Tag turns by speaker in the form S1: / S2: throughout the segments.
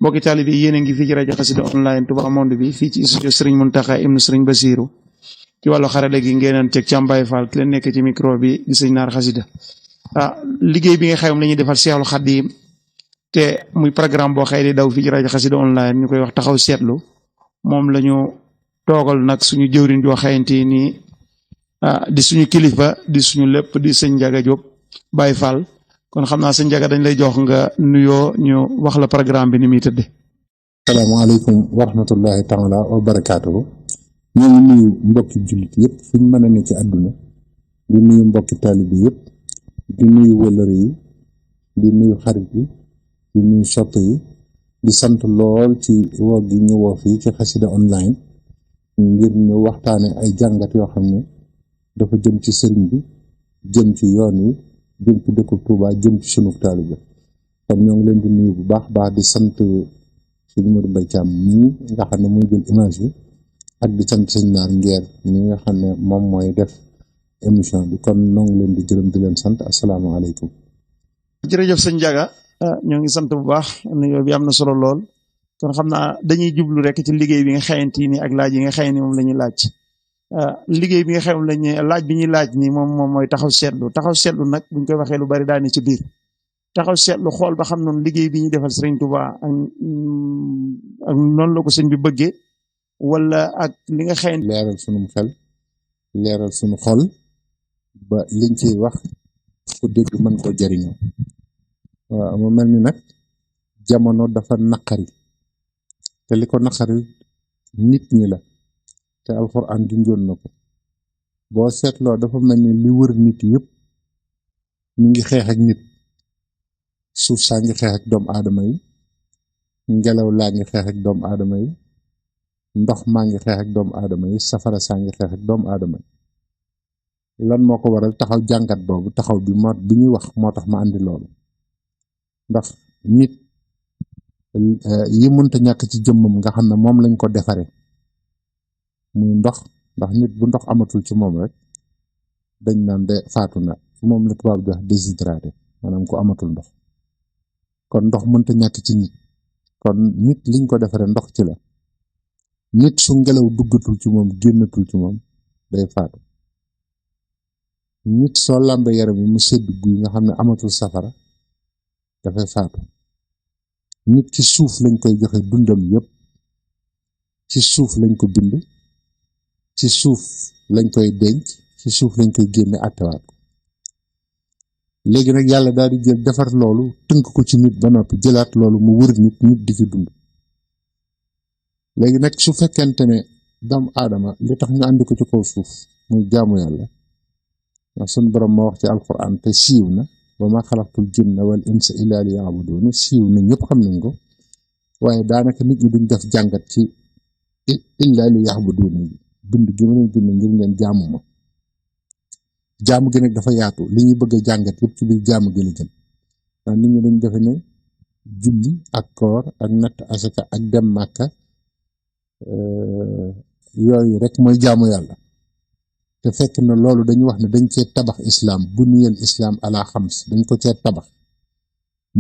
S1: mbokki taalibe yi yéen a ngi fii ci rajo Xassida online Touba Monde bi fii ci studio Serigne Mountakha ibnu Serigne Bassirou ci wàllu xarale gi ngeenan teg ci Mbaye Fall ki leen nekk ci micro bi di sëñ Naar Xassida liggéey bi nga xam la ñuy defal Seexul Xadiim te muy programme boo xëy di daw fii ci rajo Xassida online ñu koy wax taxaw seetlu moom la ñu toogal nag suñu jëwriñ joo xayante ni di suñu kilifa di suñu lépp di sëñ Njaga Jóob Baye Fall kon xam naa sëñ Njaga dañ lay jox nga nuyoo ñu wax la programme bi ni muy tëdde.
S2: salaamaaleykum wa rahmatullahi taala wa barakaatuhu. ñoo ngi nuyu mbokki jullit yëpp fu ñu mën a ne ci àdduna di nuyu mbokki taalibe yëpp di nuyu wëllëre yi di nuyu xarit yi di nuyu sopp yi di sant lool ci woo gi ñu woo fii ci Xassida online ngir ñu waxtaane ay jàngat yoo xam ne dafa jëm ci sëriñ bi jëm ci yoon wi jëm ci dëkku Touba jëm ci sunu taalibe kon ñoo ngi leen di nuyu bu baax baax di sant sëñ Modou Mbaye Thiam nii nga xam ne muy jël image bi ak di sant sëñ Naar Ngeer ñi nga xam ne moom mooy def émission bi kon ñoo ngi leen di gërëm di leen sant asalaamaaleykum.
S1: jërëjëf sëñ Njaga ñoo ngi sant bu baax nuyoo bi am na solo lool kon xam naa dañuy jublu rek ci liggéey bi nga xayante ni ak laaj yi nga xay ni moom la ñuy laaj liggéey bi nga xam la ñuy laaj bi ñuy laaj ni moom mooy taxaw seetlu nag buñ koy waxee lu bari daane ci biir taxaw seetlu xool ba xam noonu liggéey bi ñuy defal Sëriñ Tuubaa ak noonu la ko sëñ bi bëggee wala ak li nga xëy
S2: leeral sunu xel leeral sunu xol ba liñ ciy wax ku dégg mën ko jariñoo waaw mu mel ni nag jamono dafa naqari te li ko naqari nit ñi la te alxuraan junjoon na ko boo seetloo dafa mel ni li wër nit yëpp ñu ngi xeex ak nit suuf saa ngi xeex ak doomu aadama yi ngelaw laa ngi xeex ak doomu aadama yi ndox maa ngi xeex ak doomu aadama yi safara saa ngi xeex ak doomu aadama yi lan moo ko waral taxaw jàngat boobu taxaw bi ñuy wax moo tax ma andi loolu ndax nit yi mënta ñàkk ci jëmmam nga xam ne moom lañ ko defare muy ndox ndax nit bu ndox amatul ci moom rek dañ naan de faatu na moom la tubaab di wax déshydraté maanaam ku amatul ndox kon ndox mënta ñàkk ci nit kon nit liñ ko defare ndox ci la nit su ngelaw duggatul ci moom génnatul ci moom day faatu nit soo làmbee yaram yi mu sedd guy nga xam ne amatul safara dafay faatu nit ci suuf lañ koy joxe dundam yépp ci suuf lañ ko bind ci suuf lañ koy denc ci suuf lañ koy génne attewaat ko léegi nag yàlla daal di jël defar loolu tënk ko ci nit ba noppi jëlaat loolu mu wër nit di ci dund léegi nag su fekkente ne doomu aadama li tax ñu andi ko ci kaw suuf muy jaamu yàlla ndax sunu borom moo wax ci alquran te siiw na wa ma xalaqtul jinna wal insa illa liya'budun siiw na ñëpp xam nañ ko waaye daanaka nit ñi duñ def jàngat ci illa liya'budun bind gi ma leen bind ngir ngeen jaamu ma jaamu gi nag dafa yaatu li ñuy bëgg a jàngat yëpp ci biir jaamu gi la jëm ndax nit ñi dañ defe ne julli ak koor ak natt asaka ak dem màkka yooyu rek mooy jaamu yàlla te fekk na loolu dañu wax ne dañ cee tabax islam buniyal islam ala xams dañ ko cee tabax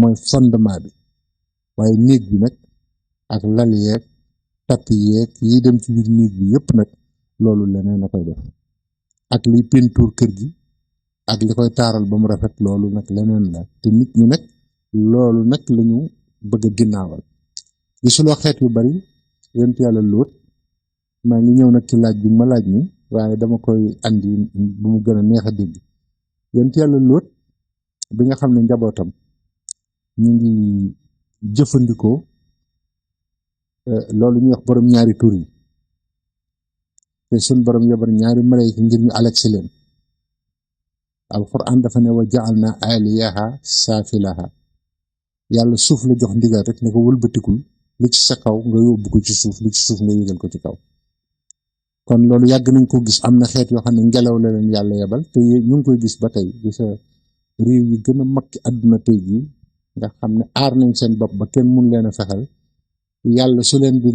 S2: mooy fondement bi waaye néeg bi nag ak lal yeeg tappi yeeg yi dem ci biir néeg bi yëpp nag loolu leneen a koy def ak liy peinture kër gi ak li koy taaral ba mu rafet loolu nag leneen la te nit ñi nag loolu nag lañu bëgg a ginnaawal gisuloo xeet yu bari yent yàlla Lóot maa ngi ñëw nag ci laaj bi ma laaj ni waaye dama koy andi bu mu gën a neex a dégg yent yàlla Lóot bi nga xam ne njabootam ñu ngi jëfandikoo loolu ñuy wax borom ñaari tur yi te suñ borom yabar ñaari malayka ngir ñu aleksi leen alquran dafa ne wa ja'alna aliyaha saafilaha yàlla suuf la jox ndigal rek ne ko wëlbatikul li ci sa kaw nga yóbbu ko ci suuf li ci suuf nga yëgal ko ci kaw kon loolu yàgg nañ ko gis am na xeet yoo xam ne ngelaw la leen yàlla yebal te ñu ngi koy gis ba tey di sa réew yi gën a mag ci àdduna tey jii nga xam ne aar nañ seen bopp ba kenn mun leen a fexel yàlla su leen di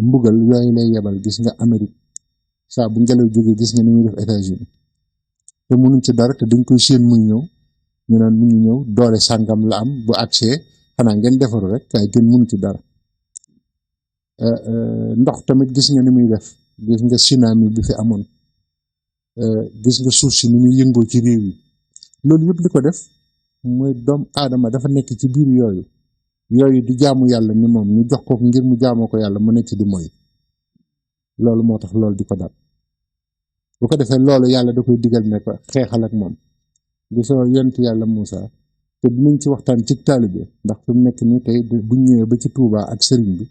S2: mbugal yooyu lay yebal gis nga Amérique saa bu ngelaw jógee gis nga ni muy def États-Unis te munuñ ci dara te dañ koy séen muy ñëw ñu naan mu ngi ñëw doole sàngam la am bu accès xanaa ngeen defaru rek waaye kenn munu ci dara ndox tamit gis nga ni muy def gis nga tsunami bi fi amoon gis nga suuf si ni muy yëngoo ci réew yi loolu yëpp li ko def mooy doom aadama dafa nekk ci biir yooyu di jaamu yàlla ni moom ñu jox ko ngir mu jaamoo ko yàlla mu nekk di moy loolu moo tax loolu di ko dal bu ko defee loolu yàlla da koy digal ne ko xeexal ak moom gisoo yonent yàlla Moussa te dinañ ci waxtaan ci taalibe ndax fi mu nekk nii tey buñ ñëwee ba ci Touba ak sëriñ bi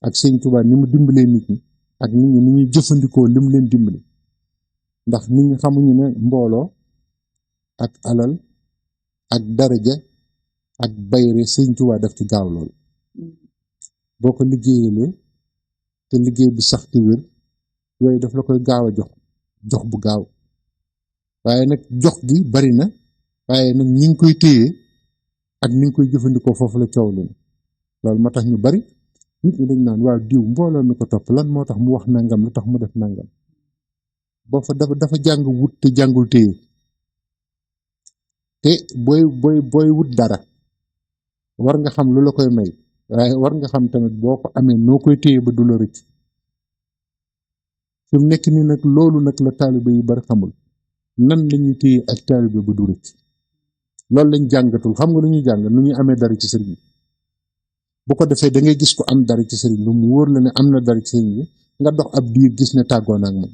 S2: ak sëñ Touba ni mu dimbalee nit ñi ak nit ñi ni ñuy jëfandikoo li mu leen dimbali ndax nit ñi xamuñu ne mbooloo ak alal ak daraja ak bayre sëñ Touba daf ci gaaw lool boo ko liggéeyalee te liggéey bi sax te wér yooyu daf la koy gaaw a jox bu gaaw waaye nag jox gi bari na waaye nag ñi ngi koy téye ak ni ngi koy jëfandikoo foofu la coow leen loolu moo tax ñu bari nit ñi dañ naan waaw diw mbooloo mi ko topp lan moo tax mu wax nangam lu tax mu def nangam boo fa dafa jàng wut te jàngul téye te booy wut dara war nga xam lu la koy may waaye war nga xam tamit boo ko amee noo koy téye ba du la rëcc fi mu nekk nii nag loolu nag la taalibe yu bari xamul nan la ñuy téye ak taalibe ba du rëcc loolu lañ jàngatul xam nga nu ñuy jàng nu ñuy amee dara ci sëriñ bi bu ko defee da ngay gis ko am dara ci sëriñ bi mu wóor la ne am na dara ci sëriñ bi nga dox ab diir gis ne tàggoon ak moom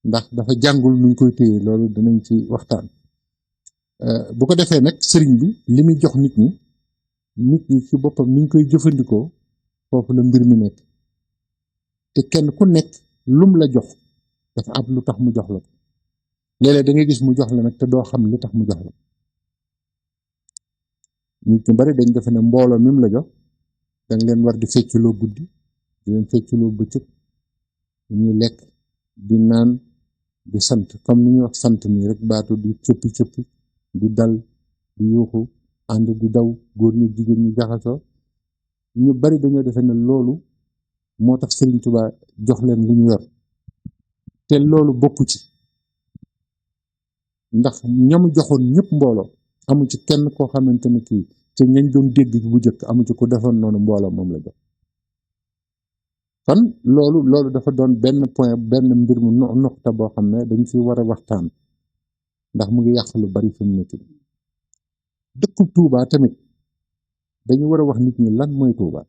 S2: ndax dafa jàngul nuñ koy téye loolu danañ ci waxtaan bu ko defee nag sëriñ bi li muy jox nit ñi ci boppam niñ koy jëfandikoo foofu la mbir mi nekk te kenn ku nekk lum la jox dafa am lu tax mu jox la ko léeg-léeg da ngay gis mu jox la nag te doo xam li tax mu jox la nit ñu bari dañ defe ne mbooloo mi mu la jox danga leen war di fecculoo guddi di leen fecculoo bëccëg ñuy lekk di naan di sant comme ni ñuy wax sant nii rek baatu di cëppi di dal di yuuxu ànd di daw góor ñi jigéen ñi jaxasoo ñu bari dañoo defe ne loolu moo tax Sëriñ Tuubaa jox leen lu ñu yor te loolu bokku ci ndax ñamu joxoon ñëpp mbooloo amu ci kenn koo xamante ne kii te ñañ doon dégg bu njëkk amu ci ko defoon noonu mbooloo moom la jox kon loolu dafa doon benn point benn mbir mu noxta boo xam ne dañ ci war a waxtaan ndax mu ngi yàq lu bari fi mu nekk dëkku Touba tamit dañu war a wax nit ñi lan mooy Touba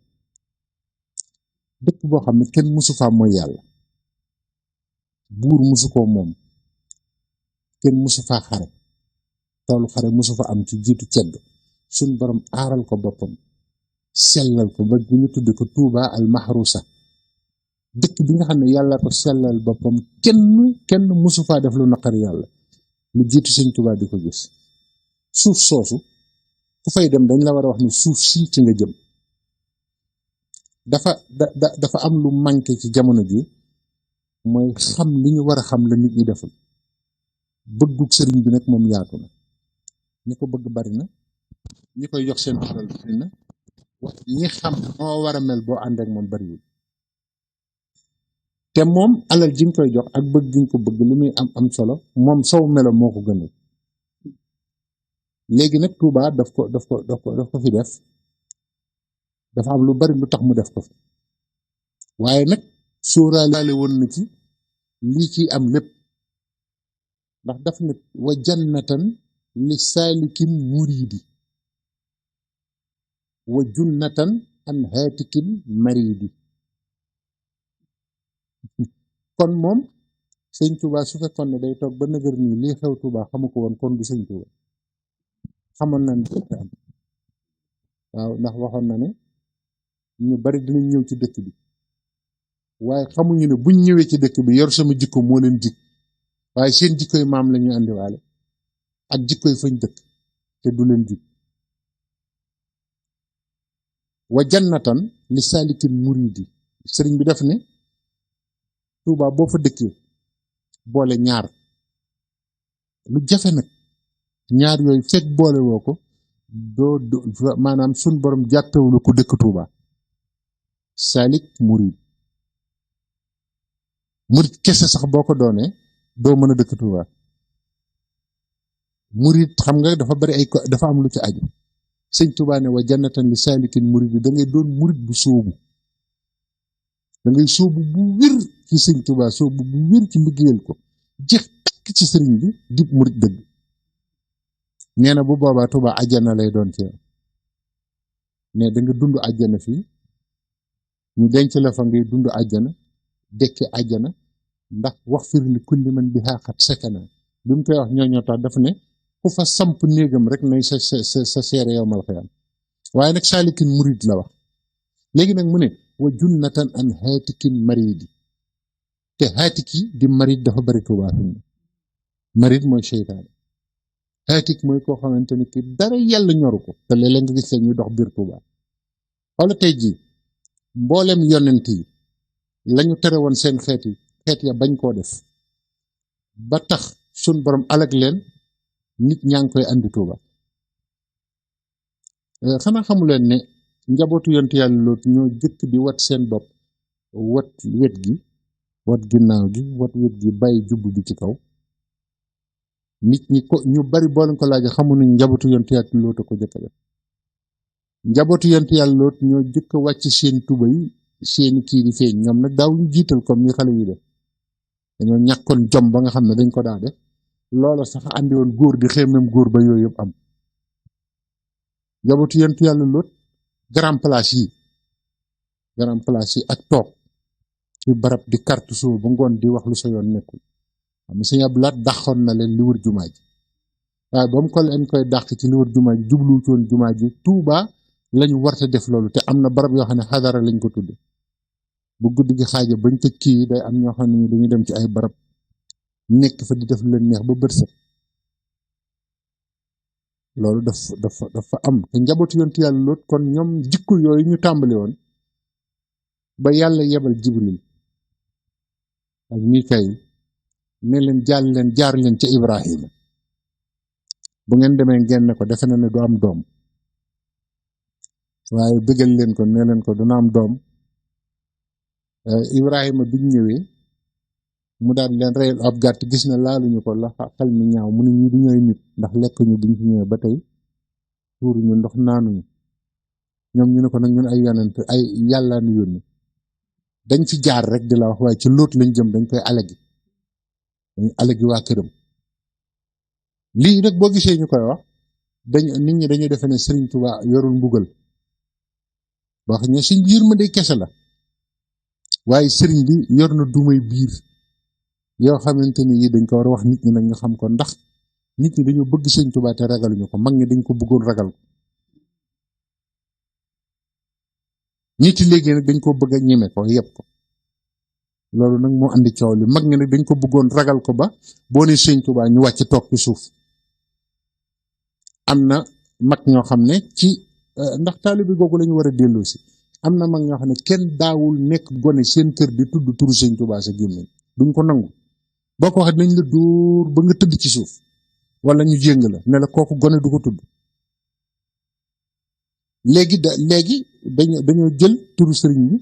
S2: dëkk boo xam ne kenn musu faa mooy yàlla buur musu koo moom kenn musu faa xare toolu xare musu fa am ci jiitu cedd suñ borom aaral ko boppam sellal ko ba ñu tudde ko Touba al mahrusa dëkk bi nga xam ne yàlla ko sellal boppam kenn musu faa def lu naqari yàlla lu jiitu sëñ Touba di ko gis suuf soosu ku fay dem dañ la war a wax ne suuf sii ci nga jëm dafa am lu manqué ci jamono ji mooy xam li ñu war a xam la nit ñi deful bëggug sëriñ bi nag moom yaatu na ñi ko bëgg bari na ñi koy jox seen alal bari na ñi xam moo war a mel boo ànd ak moom bariwul te moom alal ji nga koy jox ak bëgg gi nga ko bëgg li muy am solo moom sow melo moo ko gënal léegi nag Touba daf ko fi def dafa am lu bari lu tax mu def ko fi waaye nag sóoraale woon na ci lii ci am lépp ndax daf ne wa jannatan li saalikin muridi wa junnatan an haatikin maridi kon moom sëñ Touba su fekkoon ne day toog ba nëgër nii lii xew Touba xamu ko woon kon du sëñ Touba xamoon na ne am waaw ndax waxoon na ne ñu bari dinañ ñëw ci dëkk bi waaye xamuñu ne buñ ñëwee ci dëkk bi yor sama jikko moo leen jik waaye seen jikkoy maam la ñuy andiwaale ak jikkoy fañ dëkk te du leen jik wa jannatan li saalikin muridi sëriñ bi def ne Touba boo fa dëkkee boole ñaar lu jafe nag ñaar yooyu fekk boole woo ko doo maanaam suñ borom jàppewula ku dëkk Touba saalik murid kese sax boo ko doonee doo mën a dëkk Touba murid xam nga dafa bari dafa am lu ci aju sëñ Tuubaa ne wa jannatan li saalikin murid da ngay doon murid bu sóobu da ngay sóobu bu wér ci sëñ Tuubaa sóobu bu wér ci liggéeyal ko jeex takk ci sëriñ bi di murid dëgg nee na bu boobaa Tuubaa àjjana lay doon ci yow ne da nga dund àjjana fii ñu denc la fa ngay dund àjjana dekki àjjana ndax wax fir li kulli man bi xaaxat sakana bi mu koy wax ñoo tax dafa ne ku fa samp néegam rek nay sa seere yow mal xiyam waaye nag saalikin murid la wax léegi nag mu ne wa junnatan an haatikin maridi te haatiki di marid dafa bari Tuubaa fi mu marid mooy seytaane haatik mooy koo xamante ni ki dara yàlla ñoru ko te léeg-léeg nga gis leen ñuy dox biir Tuubaa xoola tey jii mboolem yonent yi lañu tere woon seen xeet ya bañ koo def ba tax sun borom alag leen nit ñaa ngi koy andi Tuuba xanaa xamu leen ne njabootu yonent yàlla Lóot ñoo jëkk di wat seen bopp wat wet gi wat ginnaaw gi wat wet gi bàyyi jubb bi ci kaw nit ñi ko ñu bari boo leen ko laaj xamu nañ njabootu yonent yàlla Lóot a ko jëkk a def njabootu yonent yàlla Lóot ñoo jëkk a wàcc seen tuba yi seeni kii di feeñ ñoom nag daaw ñu jiital comme ni xale yi def dañoo ñàkkoon jom ba nga xam ne dañ ko daa def loola sax andi woon góor di xeemem góor ba yooyu yëpp am njabootu yonent yàlla Lóot grand place yi ak toog ci barab di carte suba ba ngoon di wax lu sa yoon nekkul xam nga sëñ Abdou Lahad dàqoon na leen li wër jumaa ji waaye ba mu ko leen koy dàq ci li wër jumaa ji jubluwu ci woon jumaa ji Tuuba lañu warta def loolu te am na barab yoo xam ne xadara lañ ko tudde bu guddi gi xaaja bañ tëj kii day am ñoo xam ne dañuy dem ci ay barab nekk fa di def lu leen neex ba bët set loolu dafa am te njabootu yonent yàlla Lóot kon ñoom jikko yooyu ñu tàmbali woon ba yàlla yebal Jibril ak Mikaayil ne leen jaar leen ca Ibrahima bu ngeen demee ngeen ne ko defe na ne du am doom waaye bëggal leen ko ne leen ko dana am doom Ibrahima biñ ñëwee mu daal leen reyal ab gàtt gis na laaluñu ko la xel mi ñaaw mu ne ñu du ñooy nit ndax lekk ñu biñ fi ñëwee ba tey tuuruñu ndox naanuñu ñoom ñu ne ko nag ñun ay yonent ay yàlla nu yónni dañ fi jaar rek di la wax waaye ci Lóot lañ jëm dañ koy alagi waa këram lii rek boo gisee ñu koy wax nit ñi dañuy defe ne Sëriñ Tuubaa yorul mbugal boo xam ne suñ yërmande kese la waaye sëriñ bi yor na dumay biir yoo xamante ni yi dañ ko war a wax nit ñi nag ñu xam ko ndax nit ñi dañoo bëgg Sëriñ Tuubaa te ragaluñu ko mag ñi dañ ko bëggoon ragal ko nit yi léegi nag dañ ko bëgg a ñeme ko yëpp ko loolu nag moo andi coow li mag ñi nag dañ ko bëggoon ragal ko ba boo ne Sëriñ Tuubaa ñu wàcc toog ci suuf am na mag ñoo xam ne ci ndax taalibe googu la ñu war a delloo si am na mag ñoo xam ne kenn daawul nekk gone seen kër di tudd turu Sëriñ Tuubaa sa gémmiñ duñ ko nangu boo ko waxee nañ la dóor ba nga tëdd ci suuf wala ñu jéng la ne la kooku gone du ko tudd léegi dañoo jël turu sëriñ bi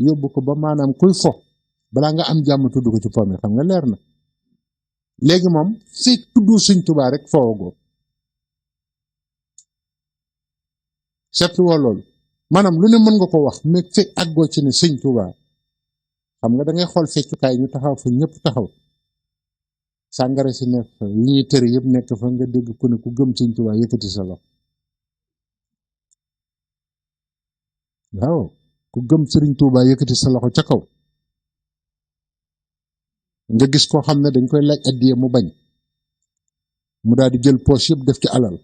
S2: yóbbu ko ba maanaam kuy fo balaa nga am jàmm tudd ko ci pomme xam nga leer na léegi moom fekk tuddoo Sëriñ Tuubaa rek foowagoo seetlu woo loolu maanaam lu ne mën nga ko wax mais fekk àggoo ci ne Sëriñ Tuubaa xam nga da ngay xool feccukaay ñu taxaw fa ñëpp taxaw sàngara si nekk fa li ñuy tëri yëpp nekk fa nga dégg ku ne ku gëm Sëriñ Tuubaa yëkkati sa loxo waaw ku gëm Sëriñ Tuubaa yëkkati sa loxo ca kaw nga gis koo xam ne dañ koy laaj addiya mu bañ mu daal di jël poche yëpp def ci alal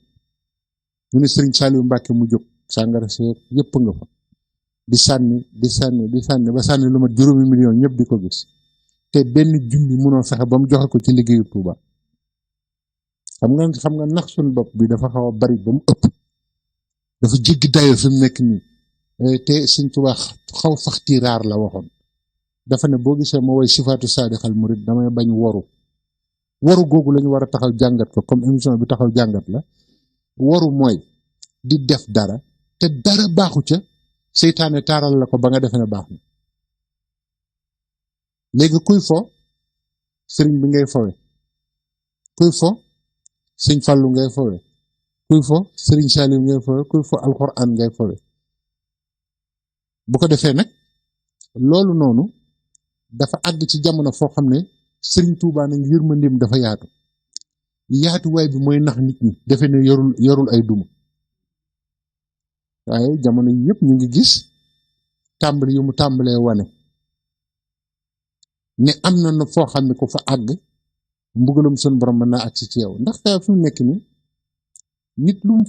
S2: ñu ne Sëriñ Saaliw Mbàkke mu jóg sàngara si yëpp nga fa di sànni ba sànni lu mat 5 million ñëpp di ko gis te benn junni mënoo fexe ba mu joxe ko ci liggéeyu Tuuba xam nga nax suñu bopp bi dafa xaw a bari ba mu ëpp dafa jéggi dayo fi mu nekk nii te Sëriñ Tuuba xaw faxti raar la waxoon dafa ne boo gisee ma woy sifaatu saadixal murid damay bañ waru googu lañu war a taxaw jàngat ko comme émission bi taxaw jàngat la waru mooy di def dara te dara baaxu ca seytaane taaral la ko ba nga defe ne baax na léegi kuy fo sëriñ bi ngay fowe kuy fo Sëriñ Fallu ngay fowe kuy fo Serigne Salim ngay fo kuy fo alxuraan ngay fowe bu ko defee nag loolu noonu dafa àgg ci jamono foo xam ne Serigne Touba nag yërmandeem dafa yaatuwaay bi mooy nax nit ñi defe ne yorul ay duma waaye jamono yi yëpp ñu ngi gis tàmbali yu mu tàmbalee wane ne am na foo xam ne ku fa àgg mbugalum sun borom mën naa agsi ci yow ndax fi mu nekk ni nit lu mu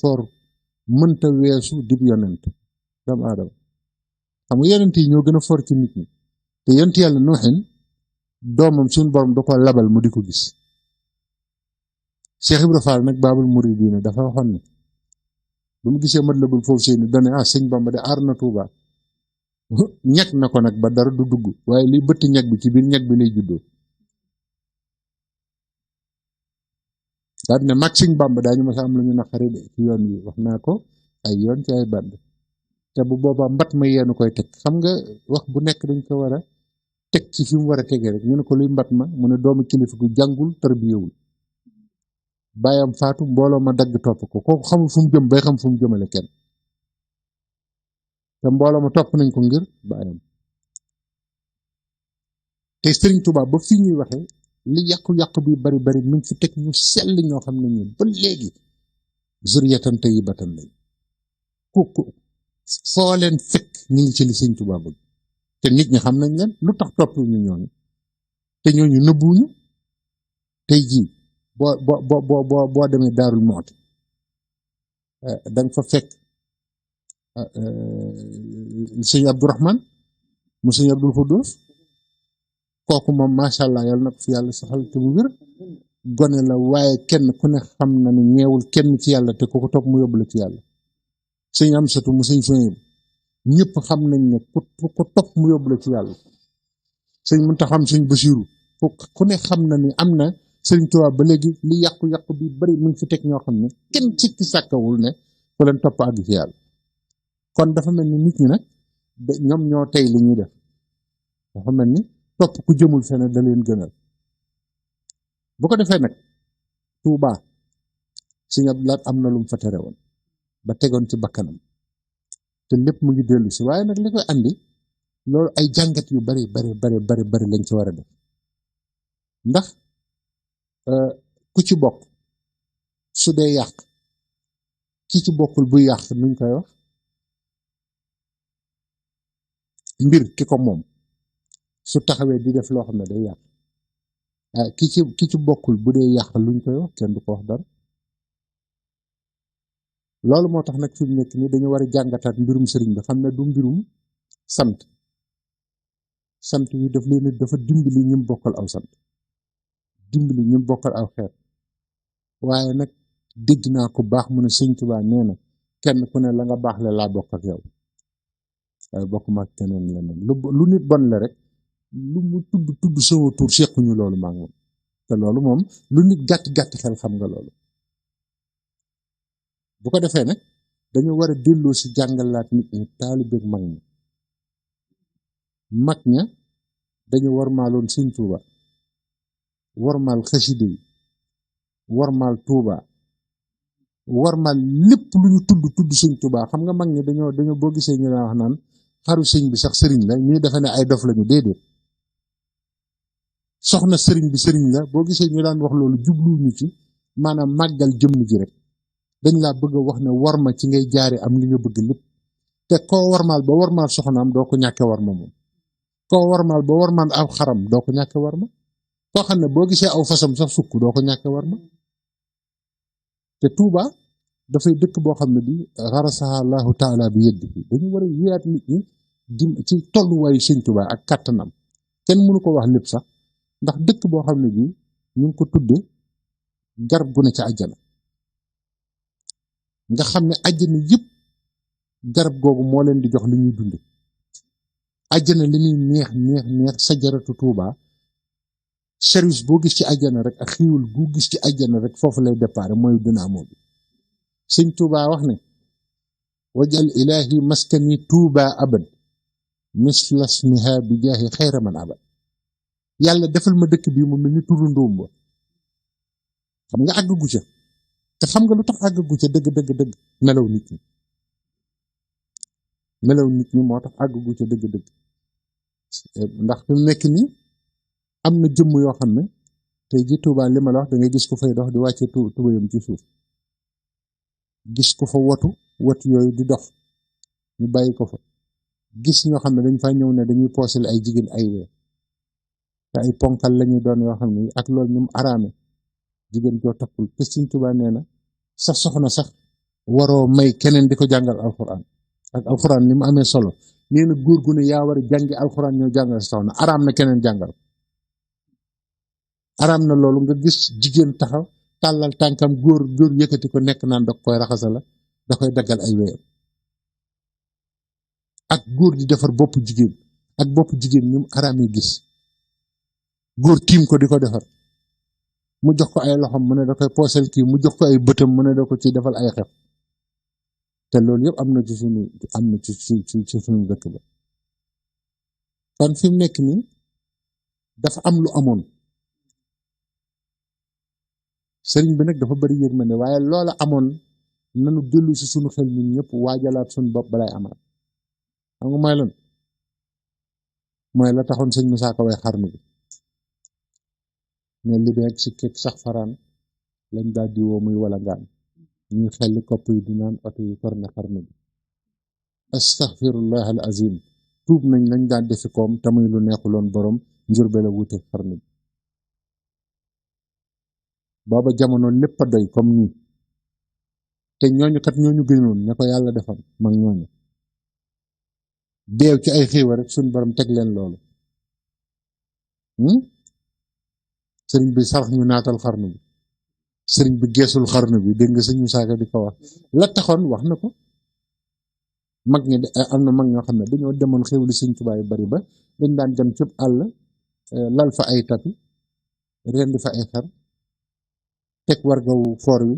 S2: foor mënta weesu dib yonent doomu aadama xam nga yonent yi ñoo gën a foor ci nit ñi te yonent yàlla Nuuhin doomam suñu borom da ko labal mu di ko gis Cheikh Ibra Fall nag Baabul Muridiina dafa waxoon ne bu mu gisee Matlabul Fawzayni dane sëñ Bamba de aar na Tuuba ñag na ko nag ba dara du dugg waaye liy bëtt ñag bi ci biir ñag bi lay juddoo daal ne mag sëñ Bamba daañu ma sa am lu ñu naqari de ci yoon wi wax naa ko ay yoon ci ay band te bu boobaa mbat ma yeenu koy teg xam nga wax bu nekk dañ ko war a teg ci fi mu war a tegee rek ñu ne ko luy mbat ma mu ne doomu kilifa gu jàngul tarbiyewul bàyyam faatu mbooloo ma dagg topp ko kooku xamul fu mu jëm bay xam fu mu jëmale kenn te mbooloo ma topp nañ ko ngir bàyyam te Sëriñ Tuubaa ba fii ñuy waxee li yàqu-yàqu bi bari mi ngi fi teg ñu sell ñoo xam ne ñun ba léegi zuriyatan tayyibatan lañ ku foo leen fekk ñu ngi ci li Sëriñ Tuubaa bëgg te nit ñi xam nañ leen lu tax topp ñu ñooñu te ñooñu nëbbuñu tey jii boo demee Daarul Muxti da nga fa fekk sëñ Abdourahman mu sëñ Abdul Xuddus kooku moom macha allah yàlla na ko fi yàlla saxal te bu wér gone la waaye kenn ku ne xam na ne ñeewul kenn ci yàlla te ku ko topp mu yóbbu la ci yàlla sëñ Amsatu mu sëñ Soyebu ñëpp xam nañ ne ku topp mu yóbbu la ci yàlla sëñ Muntaxa sëñ Basiiru ku ne xam na ni am na Sëriñ Tuubaa ba léegi li yàqu-yàqu bi bari mu ngi fi teg ñoo xam ne kenn sikki sàkkawul ne ku leen topp àgg ci yàlla kon dafa mel ni nit ñi nag ñoom ñoo tey li ñuy def dafa mel ni topp ku jëmul feneen da leen gënal bu ko defee nag Tuubaa Sëriñ Abdu Lahat am na lu mu fa tere woon ba tegoon ci bakkanam te lépp mu ngi dellu si waaye nag li koy andi loolu ay jàngat yu bari lañ ci war a def ndax ku ci bokk su dee yàq ki ci bokkul buy yàq nuñ koy wax mbir ki ko moom su taxawee di def loo xam ne day yàq ki ci bokkul bu dee yàq luñ koy wax kenn du ko wax dara loolu moo tax nag fi mu nekk nii dañu war a jàngataat mbirum sëriñ bi xam ne du mbirum sant wi dafa dimbali ñim bokkal aw sant dimbali ñim bokkal aw xeet waaye nag dégg naa ko baax mu ne Sëñ Tuubaa nee na kenn ku ne la nga baax le laa bokk ak yow waaye bokk ma ak keneen leneen lu nit bon le rek lu mu tudd sama tur sequñu loolu maa ngi moom te loolu moom lu nit gàtt xel xam nga loolu bu ko defee nag dañu war a delloo si jàngalaat nit ñi taalibeeg mag ña dañu warmaaloon Sëñ Tuubaa warmaal xaside yi warmaal Tuubaa warmaal lépp lu ñu tudd Sëñ Tuubaa xam nga mag ñi dañoo boo gisee ñu daan wax naan xaru sëñ bi sax sëriñ la ñuy defe ne ay dof lañu déedéet soxna sëriñ bi sëriñ la boo gisee ñu daan wax loolu jubluñu ci maanaam màggal jëmm ji rek dañ laa bëgg a wax ne warma ci ngay jaare am li nga bëgg lépp te koo warmaal ba warmaal soxnaam doo ko ñàkke warma moom koo warmaal ba warmaal aw xaram doo ko ñàkke warma koo xam ne boo gisee aw fasam sax sukk doo ko ñàkke warma te Tuuba dafay dëkk boo xam ne bi xarasaha allahu taala bi yëddi dañu war a yeeyaat nit ñi ci tolluwaayu Sëñ Tuuba ak kàttanam kenn mënu ko wax lépp sax ndax dëkk boo xam ne bi ñu ngi ko tudde garab gu ne ca àjjana nga xam ne àjjana yëpp garab googu moo leen di jox li ñuy dunde àjjana li muy neex sajaratu Tuuba service boo gis ci àjjana rek ak xiiwul bu gis ci àjjana rek foofu lay départ mooy dinaamo bi Sëñ Tuuba wax ne wajal ilahi maskani Tuuba abad misla smiha bi jaahi xayra man abad yàlla defal ma dëkk bi mu mel ni turu ndóom ba xam nga àgg gu ca te xam nga lu tax àggagu ca dëgg dëgg dëgg melaw nit ñi moo tax àggagu ca dëgg dëgg ndax fi mu nekk nii am na jëmm yoo xam ne tey ji Tuubaa li ma la wax da ngay gis ko fay dox di wàcce tubayam ci suuf gis ko fa watu yooyu di dox ñu bàyyi ko fa gis ñoo xam ne dañ fay ñëw ne dañuy poosale ay jigéen ay wee te ay ponkal lañuy doon yoo xam ne ak loolu ñu mu araame jigéen joo takkul te Sëñ Tuubaa nee na sa soxna sax waroo may keneen di ko jàngal alxuraan ak alxuraan ni mu amee solo nee na góor gu ne yaa war a jàngi alxuraan ñoo jàngal sa soxna araam na keneen jàngal araam na loolu nga gis jigéen taxaw tàllal tànkam góor yëkkati ko nekk naan da koy raxasa la da koy daggal ay weyam ak góor di defar bopp jigéen ak bopp jigéen ñu mu araamee gis góor tiim ko di ko defar mu jox ko ay loxom mu ne da koy poosel kii mu jox ko ay bëtam mu ne da ko ci defal ay xef te loolu yëpp am na ci suñu dëkk ba kon fi mu nekk nii dafa am lu amoon sëriñ bi nag dafa bari yërmande waaye loola amoon nanu dellu si suñu xel ñun ñëpp waajalaat suñu bopp balay amaat xam nga mooy lan mooy la taxoon sëñ Musaa Ka way xarnu bi ne li beeg si kek sax faraan lañ daal di woo muy wala ngaan ñuy xelli kopp yi di naan oto yi kor ne xarnu bi astaghfirullah al azim tuub nañ lañ daan defi koom tamuy lu neexuloon borom njurbe la wuute xarnu bi booba jamono lépp a doy comme nii te ñooñu kat ñooñu gënoon ña ko yàlla defal mag ñooñu deew ci ay xéewal rek suñ borom teg leen loolu sëriñ bi sarax ñu naatal xarnu bi sëriñ bi geesul xarnu bi dégg nga sëñ Musaa Ka di ko wax la taxoon wax na ko mag ñi am na mag ñoo xam ne dañoo demoon xéewali sëñ Tuubaa yu bari ba dañ daan dem ci àll lal fa ay tapi rendi fa ay xar teg wargawu foor wi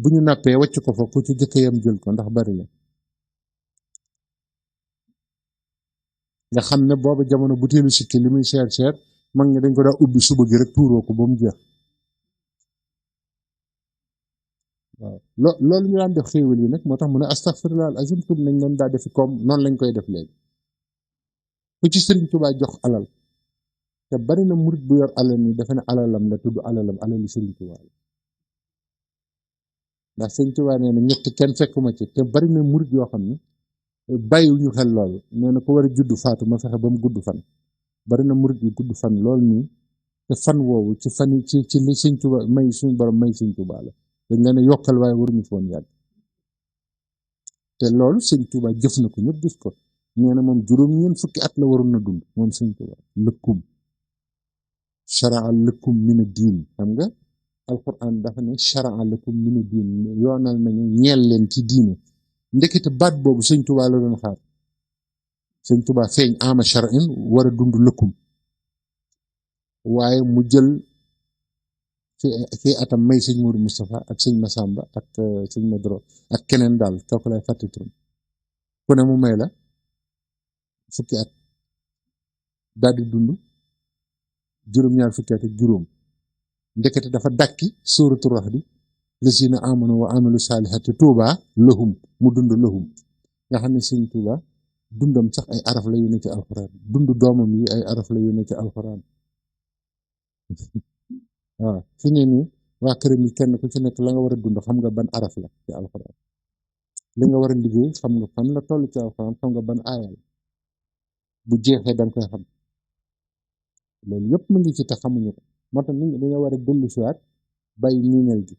S2: bu ñu nappee wàcc ko fa ku ci jëkkëyam jël ko ndax bari la nga xam ne booba jamono butéelu sikki li muy seer seer mag ñi dañ ko daa ubbi suba gi rek tuuroo ko ba mu jeex waaw loolu ñu daan def xéewal yi nag moo tax mu ne astaghfirullah al azim tub nañ leen daa defi comme noonu lañ koy def léegi ku ci Sëriñ Tuubaa jox alal te bari na murit bu yor alal ni dafa ne alalam la tudd alalam alali Sëriñ Tuubaa la ndax Sëriñ Tuubaa nee na ñett kenn fekkuma ci te bari na murit yoo xam ne bàyyiwuñu xel loolu nee na ko war a judd faatu ma fexe ba mu gudd fan bari na murit yu gudd fan lool nii te fan woowu ci fan ci li Sëriñ Tuubaa may suñu borom may Sëriñ Tuubaa la dañ leen a yokkal waaye waruñu foon yàgg te loolu Sëriñ Tuubaa jëf na ko ñëpp gis ko nee na moom juróom-ñeent fukki at la waroon na dund moom Sëriñ Tuubaa lëkkum sharaa lëkkum mina diin xam nga alquran dafa ne sharaa lëkkum mina diin yoonal nañu ñeel leen ci diine ndekete baat boobu Sëriñ Tuubaa la doon xaar Sëriñ Tuubaa feeñ ama sharin war a dund lëkkum waaye mu jël ci atam may sëñ Mourou Moustapha ak sëñ Massamba ak sëñ Madro ak keneen daal kooku lay fàtte turam ku ne mu may la fukki at daal di dund juróom-ñaar fukki at ak juróom ndekete dafa dàkki sóoratu Rahd lazina amanu wa amilu salihati Tuuba lahum mu dund lahum nga xam ne sëñ Tuuba dundam sax ay araf la yu ne ci alxuraan dund doomam yi ay araf la yu ne ci alxuraan waaw fi ne nii waa këram yi kenn ku ci nekk la nga war a dund xam nga ban araf la ci alxuraan li nga war a liggéey xam nga fan la toll ci alxuraan xam nga ban aaya la bu jeexee da nga koy xam loolu yëpp mu ngi ci te xamuñu ko moo tax nit ñi dañoo war a dellu siwaat bàyyi miinal gi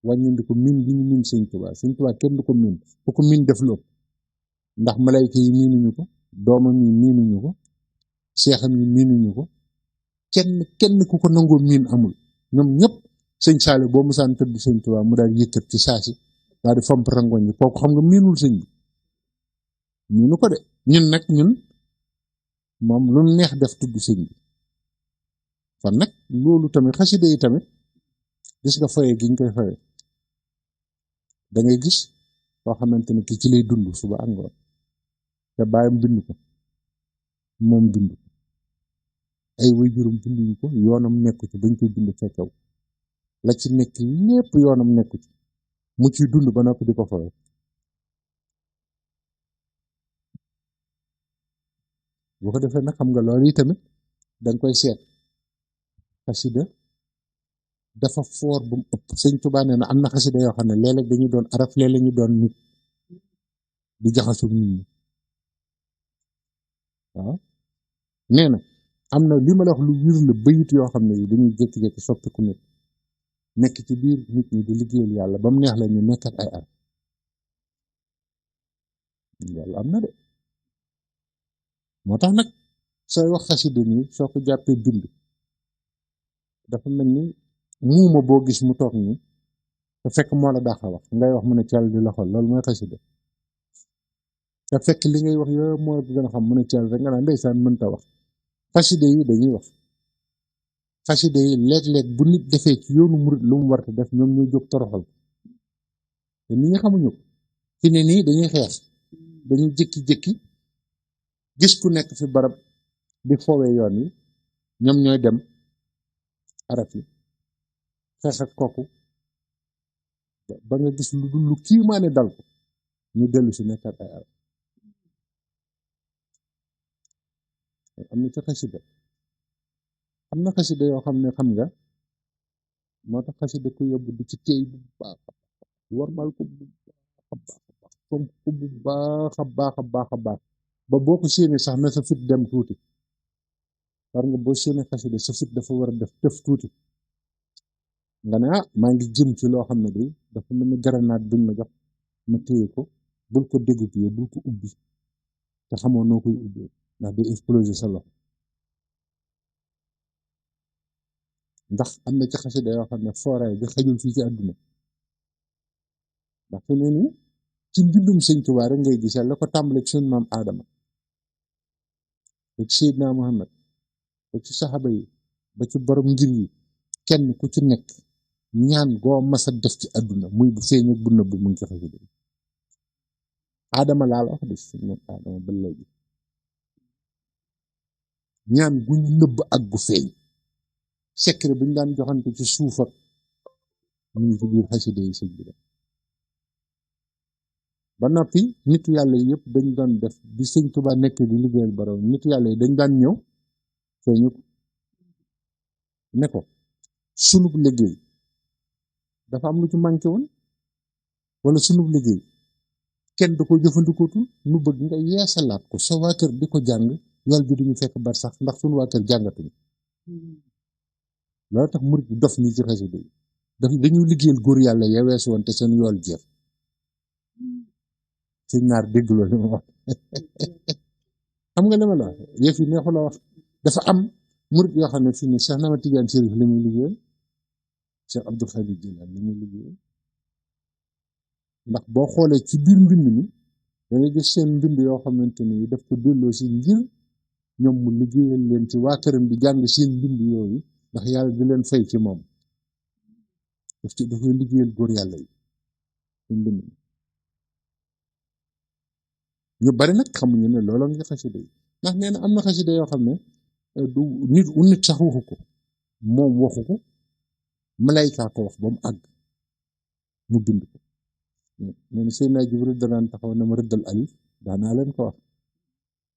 S2: wàññindi ko miin bi ñu miin Sëñ Tuubaa kenn du ko miin ku ko miin def lu ëpp ndax malayka yi miinuñu ko doomam yi miinuñu ko seexam yi miinuñu ko kenn ku ko nangoo miin amul ñoom ñëpp sëñ Saali boo musaan tëdd Sëñ Tuubaa mu daal yëkkat ci saasi daal di fomp rangoñ yi kooku xam nga miinul sëñ bi miinu ko de ñun moom lu neex def tudd sëñ bi kon nag loolu tamit xasida yi tamit gis nga foye gi ñu koy foye da ngay gis koo xamante ne ki ci lay dund suba ak ngoon te bàyyam bind ko moom bind ko ay waajuram binduñu ko yoonam nekku ci dañ koy bind fekkew la ci nekk lépp yoonam nekku ci mu ciy dund ba noppi di ko fooy bu ko defee nag xam nga loolu yi tamit danga koy seet xasida dafa foor bu mu ëpp sëñ Tuubaa nee na am na xasida yoo xam ne léeg-léeg dañuy doon araf léeg-léeg ñu doon nit di jaxasu nit ñi waaw nee na am na li ma la wax lu wir la bayit yoo xam ne yi dañuy jékki-jékki soppiku nit nekk ci biir nit ñi di liggéeyal yàlla ba mu neex la ñu nekk ak ay araf yàlla am na de moo tax nag sooy wax xasida nii soo ko jàppee bind dafa mel ni muuma boo gis mu toog nii te fekk moo la dàqa wax ngay wax mu ne ceel di la xool loolu mooy xasida te fekk li ngay wax yooyu moo gën a xam mu ne ceel rek nga naan ndeysaan mënta wax xasida yi dañuy wax xasida yi léeg-léeg bu nit defee ci yoonu murit lu mu war a def ñoom ñooy jóg toroxal te nit ñi xamuñu ko fi ne nii dañuy xeex dañuy jékki-jékki gis ku nekk fi barab di foowee yoon wi ñoom ñooy dem araf yi xeex ak kooku ba nga gis lu dul lu kiimaane dal ko ñu dellu si nekkat ay araf am na ci xasida am na xasida yoo xam ne xam nga moo tax xasida ku yóbbu di ci téy bu baax warmal ko bu baax a baax a baax fonk ko bu baax a baax a baax a baax ba boo ko séenee sax na sa fit dem tuuti war nga boo séenee xasida sa fit dafa war a def tëf tuuti nga ne ah maa ngi jëm ci loo xam ne bi dafa mel ni garanaat buñ ma jox ma téye ko bul ko dégoupiller bul ko ubbi te xamoo noo koy ubbee ndax day exploser sa loxo ndax am na ci xasida yoo xam ne fooraay bi xajul fii ci àdduna ndax fi ne nii ci mbindum sëñ Tuubaa rek ngay gisee la ko tàmbale ci suñu maam Aadama ba ci Seydina Muhammad ba ci saxaba yi ba ci borom ngir yi kenn ku ci nekk ñaan goo masa def ci àdduna muy bu feeñ ak bu nëbb mu ngi ci xasida yi Aadama laa la wax de suñu maam Aadama ba léegi ñaan gu ñu nëbb ak gu feeñ secret bu ñu daan joxante ci suuf ak mu ngi ci biir xasida yi sëñ bi ba noppi nitu yàlla yi yëpp dañ doon def bi sëñ Tuubaa nekk di liggéeyal borom nitu yàlla yi dañ daan ñëw feeñu ne ko sunub liggéey dafa am lu ci manqué woon wala sunub liggéey kenn da ko jëfandikootul nu bëgg nga yeesalaat ko sa waa kër di ko jàng yool bi duñu fekk bar sax ndax suñu waa kër jàngatuñu loolu tax murit bi dof nii ci xasida yi dañu liggéeyal góor yàlla ya weesu woon te seen yool jeex sëñ naar dégg loolu li ma wax xam nga li ma la wax yëf yi neexu la wax dafa am murit yoo xam ne fii nii Cheikh Nama Tidiane Chérif li muy liggéeyal Cheikh Abdou Khadir Jilani li muy liggéeyal ndax boo xoolee ci biir mbind mi da ngay gis seen mbind yoo xamante ni daf ko delloo si ngir ñoom mu liggéeyal leen ci waa këram di jàng seen mbind yooyu ndax yàlla di leen fay ci moom dafay liggéeyal góor yàlla yi ci mbind mi ñu bari nag xamuñu ne looloo ngi xasida yi ndax nee na am na xasida yoo xam ne du nit sax waxu ko moom waxu ko malayka ko wax ba mu àgg mu bind ko nee na Seydina Jibril danaan taxaw ne ma rëddal alif daanaa leen ko wax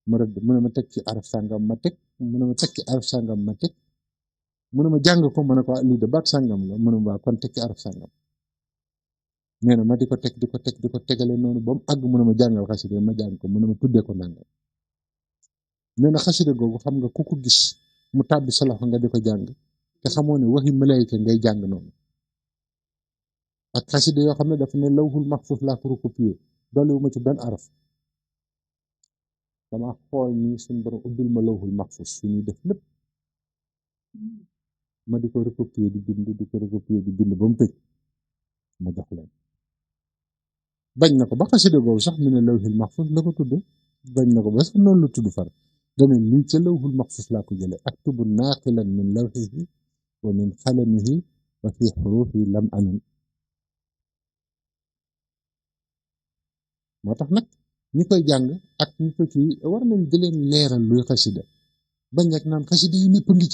S2: ma rëdd mu ne ma teg ci araf sàngam ma teg mu ne ma teg ci araf sàngam ma teg mu ne ma jàng ko ma ne ko lii de baat sàngam la mu ne ma kon teg ci araf sàngam nee na ma di ko teg di ko tegale noonu ba mu àgg mu ne ma jàngal xasida ma jàng ko mu ne ma tuddee ko nangam nee na xasida googu xam nga ku ko gis mu tàbbi sa loxo nga di ko jàng te xamoo ne waxi malayka ngay jàng noonu ak xasida yoo xam ne dafa ne lawhul mahfuz laa ko recopier dolliwu ma ci benn araf dama xool ni suñ borom ubbil ma lawhul mahfuz fi ñuy def lépp ma di ko recopier di bind di ko recopier di bind ba mu tëj ma jox leen bañ na ko ba xasida googu sax mu ne lawhul mahfuz la ko tudde bañ na ko ba sax noonu la tudd far dana lii ca lawhul mahfuz laa ko jële aktubu naaqilan min lawhihi wa min xalamihi wa fi xurufi lam amin moo tax nag ñi koy jàng ak ñi ko ci war nañ di leen leeral luy xasida bañ rek naan xasida yi lépp ngi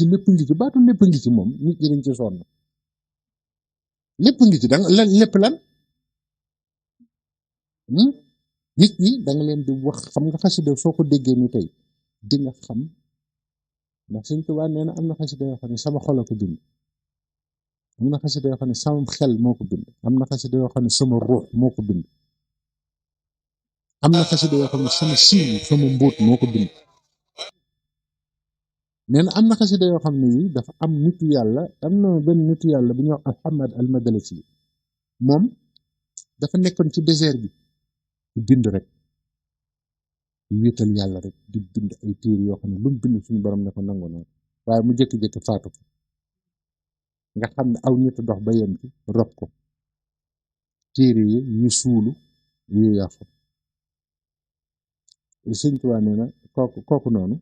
S2: ci baatu lépp ngi ci moom nit ñi dañ ci sonn lépp ngi ci da nga lépp lan nit ñi da nga leen di wax xam nga xasida soo ko déggee ni tey di nga xam ndax Sëñ Tuubaa nee na am na xasida yoo xam ne sama xol a ko bind am na xasida yoo xam ne sama xel moo ko bind am na xasida yoo xam ne sama ruux moo ko bind am na xasida yoo xam ne sama siiw sama mbóot moo ko bind nee na am na xasida yoo xam ne yi dafa am nitu yàlla am na benn nitu yàlla bu ñuy wax Alhamad al-Madalisi moom dafa nekkoon ci désert bi di bind rek di wéetal yàlla rek di bind ay téere yoo xam ne lu mu bind suñu borom ne ko nangu naa waaye mu jékki-jékki faatu ko nga xam ne aw nit dox ba yem ci rob ko téere yi ñu suulu yu yàqu Sëñ Tuubaa nee na kooku noonu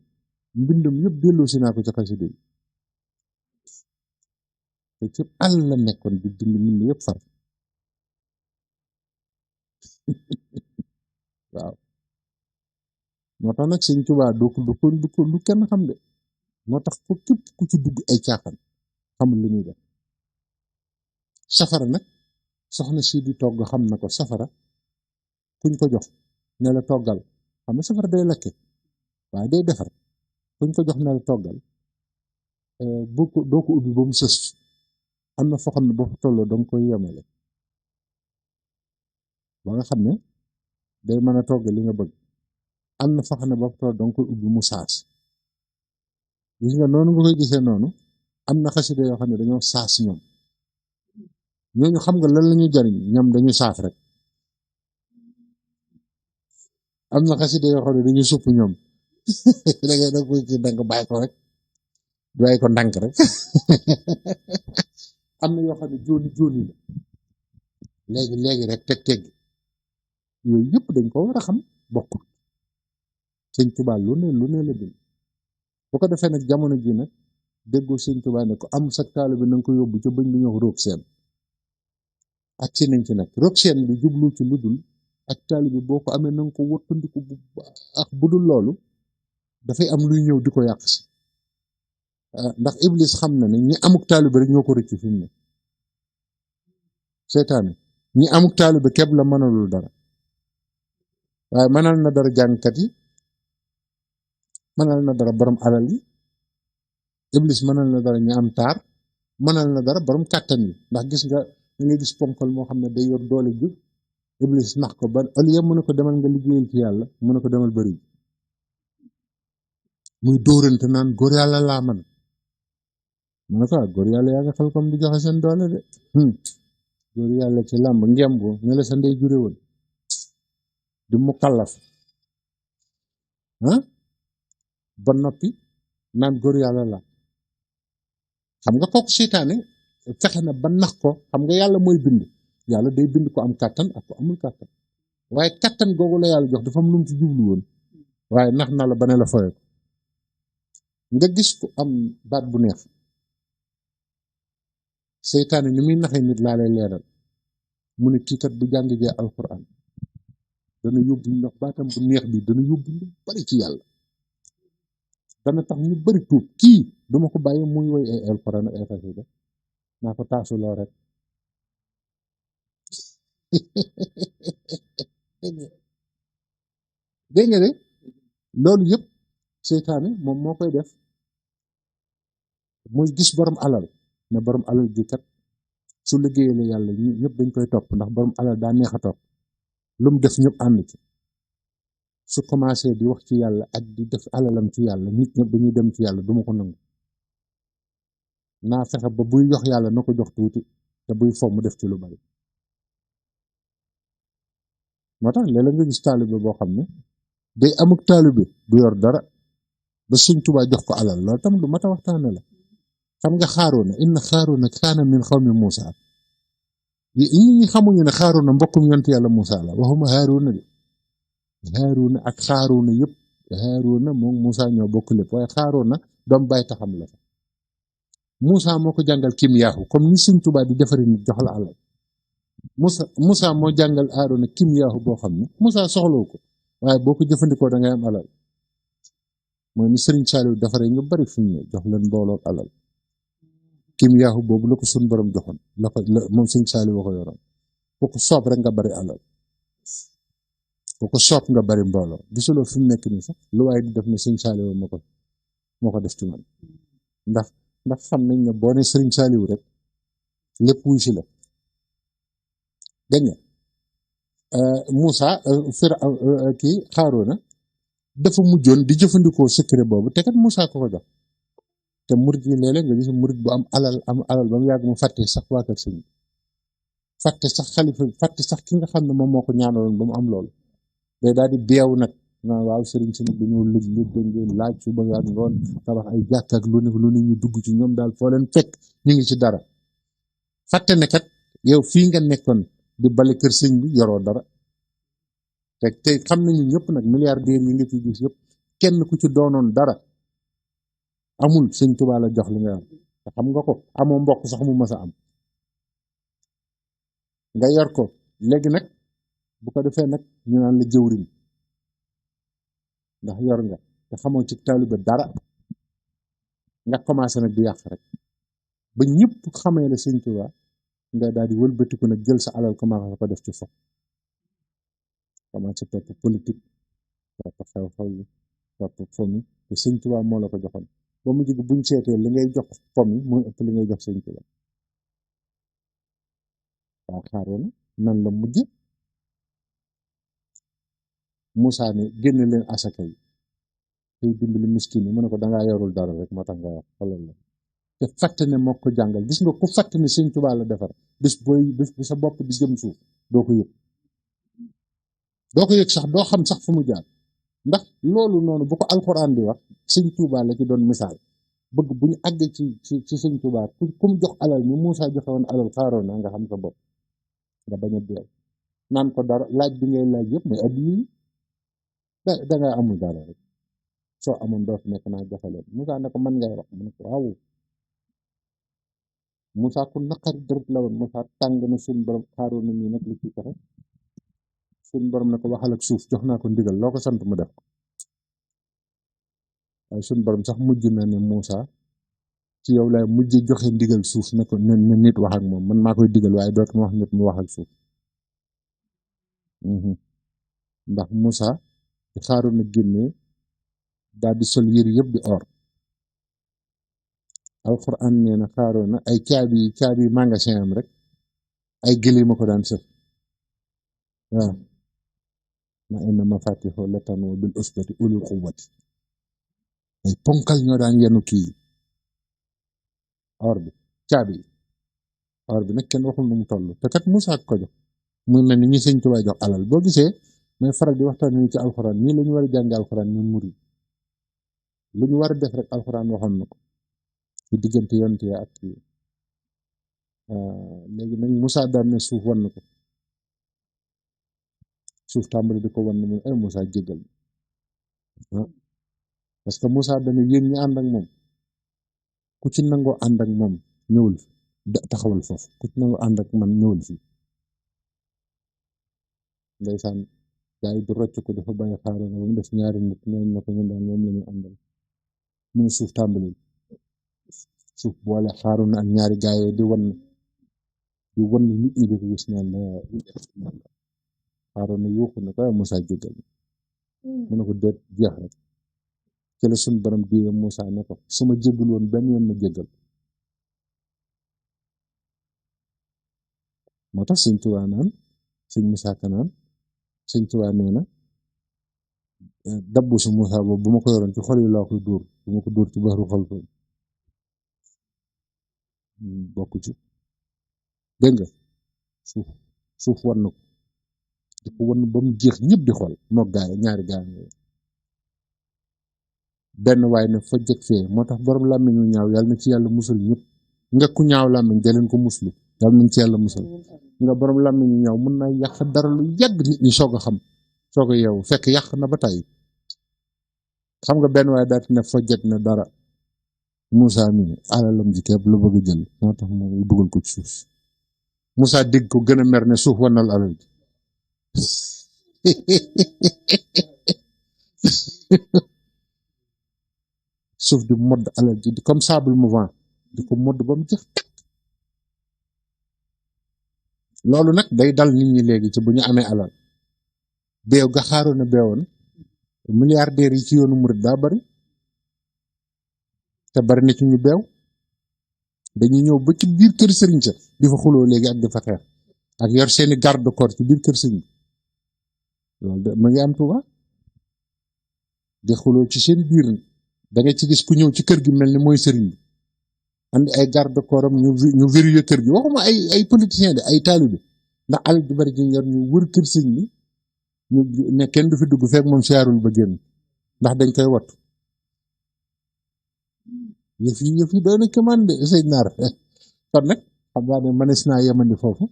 S2: mbindum yëpp delloo si naa ko ci xasida yi te ci àll la nekkoon di bind mbind yëpp far waaw moo tax nag Sëñ Tuubaa du ko lu kenn xam de moo tax ko képp ku ci dugg ay caaxaan xamul li muy def safara nag soxna si di togg xam na ko safara kuñ ko jox ne la toggal xam nga safara day lakke waaye day defar kuñ ko jox ne la toggal doo ko ubbi ba mu sës am na foo xam ne boo fa tolloo danga koy yemale ba nga xam ne day mën a togg li nga bëgg am na foo xam ne boo fa tolloo danga koy ubbi mu saas gis nga noonu nga koy gisee noonu am na xasida yoo xam ne dañoo saas ñooñu xam nga lan la ñuy jariñ ñoom dañu saaf rek am na xasida yoo xam ne dañu supp ñoom da koy kii danga bàyyi ko rek bàyyi ko ndànk rek am na yoo xam ne jooni la léegi rek teg yooyu yëpp dañ ko war a xam bokkul Sëñ Tuubaa lu ne la bind bu ko defee nag jamono ji nag déggoo Sëñ Tuubaa ne ko am sa taalibe bi na nga ko yóbbu ca bëñ bi ñoo roog seen ak ci nañ ci nag roog seen bi jublu ci lu dul ak taalibe bi boo ko amee na nga ko wattandiku bu baax bu dul loolu dafay am luy ñëw di ko yàq si ndax Iblis xam na ne ñi amuk taalibe rek ñoo ko rëcc fi mu ne seytaane ñi amuk taalibe képp la mënalul dara waaye mënal na dara jàngkat yi mënal na dara borom alal yi Iblis mënal na dara ñu am taar mënal na dara borom kàttan yi ndax gis nga da ngay gis ponkal moo xam ne day yor doole ju Iblis nax ko ba ëllëg mu ne ko demal nga liggéeyal ci yàlla mu ne ko demal bëri muy dóorante naan góor yàlla laa man mu ne ko góor yàlla yaa nga xel comme di joxe seen doole de góor yàlla ci làmb ngemb ñu la sa ndey jure woon di mu kallaf ba noppi naan góor yàlla la xam nga kooku seytaane fexe na ba nax ko xam nga yàlla mooy bind yàlla day bind ko am kàttan ak ko amul kàttan waaye kàttan googu la yàlla jox dafa am lu mu ci jublu woon waaye nax na la ba ne la foye ko nga gis ko am baat bu neex seytaane ni muy naxee nit laa lay leeral mu ne kii kat bu jàng jee alquran dana yóbbu ndox baatam bu neex bi dana yóbbu lu bari ci yàlla dana tax ñu bari tuub kii duma ko bàyyi muy woy ay alquran ak ay xasida naa ko taasuloo rek dégg nga de loolu yëpp seytaane moom moo koy def muy gis borom alal ne borom alal ji kat su liggéeyee yàlla ñëpp dañ koy topp ndax borom alal daa neex a topp lu mu def ñëpp ànd ci su commencé di wax ci yàlla ak di def alalam ci yàlla nit ñëpp dañuy dem ci yàlla duma ko nangu naa fexe ba buy jox yàlla na ko jox tuuti te buy fo mu def ci lu bari moo tax léeg-léeg nga gis taalibe boo xam ne day amuk taalibe du yor dara ba Sëñ Tuubaa jox ko alal loolu tam lu mat a waxtaane la xam nga Xaaruuna inna Xaaruuna kaana min xawmi Muusa ñi xamuñu ne Xaaruuna mbokkum yonent yàlla Muusa la waxuma Haaruuna de Haaruuna ak Xaaruuna yëpp Haaruuna moom Muusa ñoo bokk lépp waaye Xaaruuna doom bàyyi taxam la fa Muusa moo ko jàngal kimiyaahu comme ni Sëñ Tuubaa di defari nit jox la alal Muusa moo jàngal Haaruuna kimiyaahu boo xam ne Muusa soxlawu ko waaye boo ko jëfandikoo da ngay am alal mooy ni Sëriñ Saaliw defaree ñu bari fi mu ne jox leen mbooloo alal kimiyaahu boobu la ko suñ borom joxoon la moom sëñ Saaliw ko yoroon ku ko soob rek nga bari alal ku ko soob nga bari mbooloo gisuloo fi mu nekk nii sax lu waaye di def ne sëñ Saaliw moo ko def ci man ndax xam nañ ne boo ne sëriñ Saaliw rek lépp wuy si la dégg nga Moussa kii Xaaroona dafa mujjoon di jëfandikoo secret boobu te kat Moussa ko jox te murit yi léeg-léeg nga gis murit bu am alal ba mu yàgg mu fàtte sax waa kër sëñ fàtte sax xalifa fàtte sax ki nga xam ne moom moo ko ñaanaloon ba mu am loolu day daal di beew nag naa waaw sëriñ si nag dañoo lëj lëj dañ leen laaj suba ak ngoon tabax ay jàkk ak lu ne ñu dugg ci ñoom daal foo leen fekk ñu ngi ci dara fàtte ne kat yow fii nga nekkoon di bale kër sëñ bi yoroo dara te xam nañu ñëpp nag milliardaires yi nga fi gis yëpp kenn ku ci doonoon dara amul sëñ Tuubaa la jox li nga am te xam nga ko amoo mbokk sax mu mës a am nga yor ko léegi nag bu ko defee nag ñu naan la jëwriñ ndax yor nga te xamoo ci taalibe dara nga commencé nag di yàq rek ba ñëpp xamee la sëñ Tuubaa nga daal di wëlbatiku nag jël sa alal commencé ko def ci fo commencé topp politique topp xew-xew yi topp fomi te sëñ Tuubaa moo la ko joxoon ba mu jóg buñ seetee li ngay jox fomi mooy ëpp li ngay jox sëñ Tuubaa waa Xaaroona nan la mujj Moussa ne génn leen asaka yi tey dimbali miskin yi mu ne ko dangaa yorul dara rek moo tax nga wax xolal la te fàtte ne moo ko jàngal gis nga ku fàtte ne sëñ Tuubaa la defar bés bu sa bopp di jëm suuf doo ko yëg sax doo xam sax fu mu jaar ndax loolu noonu bu ko alxuraan di wax sëñ Tuubaa la ci doon misaal bëgg bu ñu àggee ci sëñ Tuubaa ku mu jox alal ni Moussa joxe woon alal Xaaroona nga xam sa bopp nga bañ a deew naan ko dara laaj bi ngay laaj yëpp mooy addi yi dangaa amul dara rek soo amoon doo fi nekk naa joxe leen Moussa ne ko mën ngay wax mu ne ko waaw Moussa ku naqari dërët la woon Moussa tàng na suñ borom Xaaroona mii nag li ci pexe suñ borom ne ko waxal ak suuf jox naa ko ndigal loo ko sant mu def ko waaye suñ borom sax mujj na ne Moussa ci yow laay mujj joxe ndigal suuf ne ko ne nit wax ak moom man maa koy digal waaye dootuma wax nit mu wax ak suuf ndax Moussa di Xaaroona génnee daal di sol yëri yëpp di or alxuraan nee na Xaaroona ay caabi magasin am rek ay gëléem a ko daan sëf waaw na inna mafatixu latanu bil usbati ulul quwwati ay ponkal ñoo daan yenu kii or bi caabi or bi nag kenn waxul nu mu toll te kat Moussa ko jox muy mel ni ñi sëñ Tuubaa jox alal boo gisee may faral di waxtaan ni ci alxuraan ñii la ñu war a jàngi alxuraan ñun murid lu ñu war a def rek alxuraan waxoon na ko ci diggante yonent ya ak kii léegi nag Moussa daan ne suuf wan na ko suuf tàmbali di ko wan mu ay Moussa jéggal parce que Moussa dana yéen ñi ànd ak moom ku ci nangoo ànd ak moom ñëwul taxawal foofu ku ci nangoo ànd ak man ñëwul fii ndeysaan gaa yi du rocc ko dafa bàyyi Xaaroona ba mu def ñaari nit ñooñu na ko ñun daan moom la ñu àndal mu ne suuf tàmbali suuf boole Xaaroona ak ñaari gaa yooyu di wan nit ñi di ko gis naan Xaaroona yuuxu na ko Moussa jéggal mu ne ko déet jeex rek ci la suñ borom diye Moussa ne ko su ma jéggul woon benn yoon ma jéggal moo tax sëñ Tuubaa naan sëñ Moussa Ka naan sëñ Tuubaa nee na dabbu su Moussa boobu bu ma ko yoroon ci xol yi laa koy dóor bu ma ko dóor ci baxaru xol ko bokk ci dégg nga suuf wan na ko di ko wan ba mu jeex ñëpp di xool moog gaay ñaari gaay benn waaye ne fa jëkk fee moo tax borom làmmiñ ñu ñaaw yàlla na ci yàlla musul ñëpp nga ku ñaaw làmmiñ da leen ko muslu yàlla nañ ci yàlla musal nga borom làmmiñ ñu ñaaw mën naa yàq dara lu yàgg nit ñi soog a xam soog a yeewu fekk yàq na ba tey xam nga benn waaye daal ne fa jëkk na dara Moussa mi alalam ji képp la bëgg a jël moo tax mu dugal ko ci suuf Moussa dégg ko gën a mer ne suuf wanal alal ji suuf di modd alal ji di comme sable mouvant di ko modd ba mu jeex loolu nag day dal nit ñi léegi ci bu ñu amee alal beew ga xaaroon na beewoon milliardaires yi ci yoonu murid daa bari te bari na ci ñu beew dañuy ñëw ba ci biir kër sëriñ sa di fa xuloo léegi ak di fa xeex ak yor seeni garde corps ci biir kër sëriñ loolu de ma ngi am Tuuba di xuloo ci seen biir da nga ci gis ku ñëw ci kër gi mel ni mooy sëriñ bi andi ay garde corps am ñu verrouillé kër gi waxuma ay politiciens de ay taalibe ndax alal ju bari ji yor ñu wër kër sëriñ bi ñu ne kenn du fi dugg fekk moom siyaarul ba génn ndax dañ koy wattu yëf yi doy na kéemaan de sëñ naar kon nag xam naa ne mënees naa yemandi foofu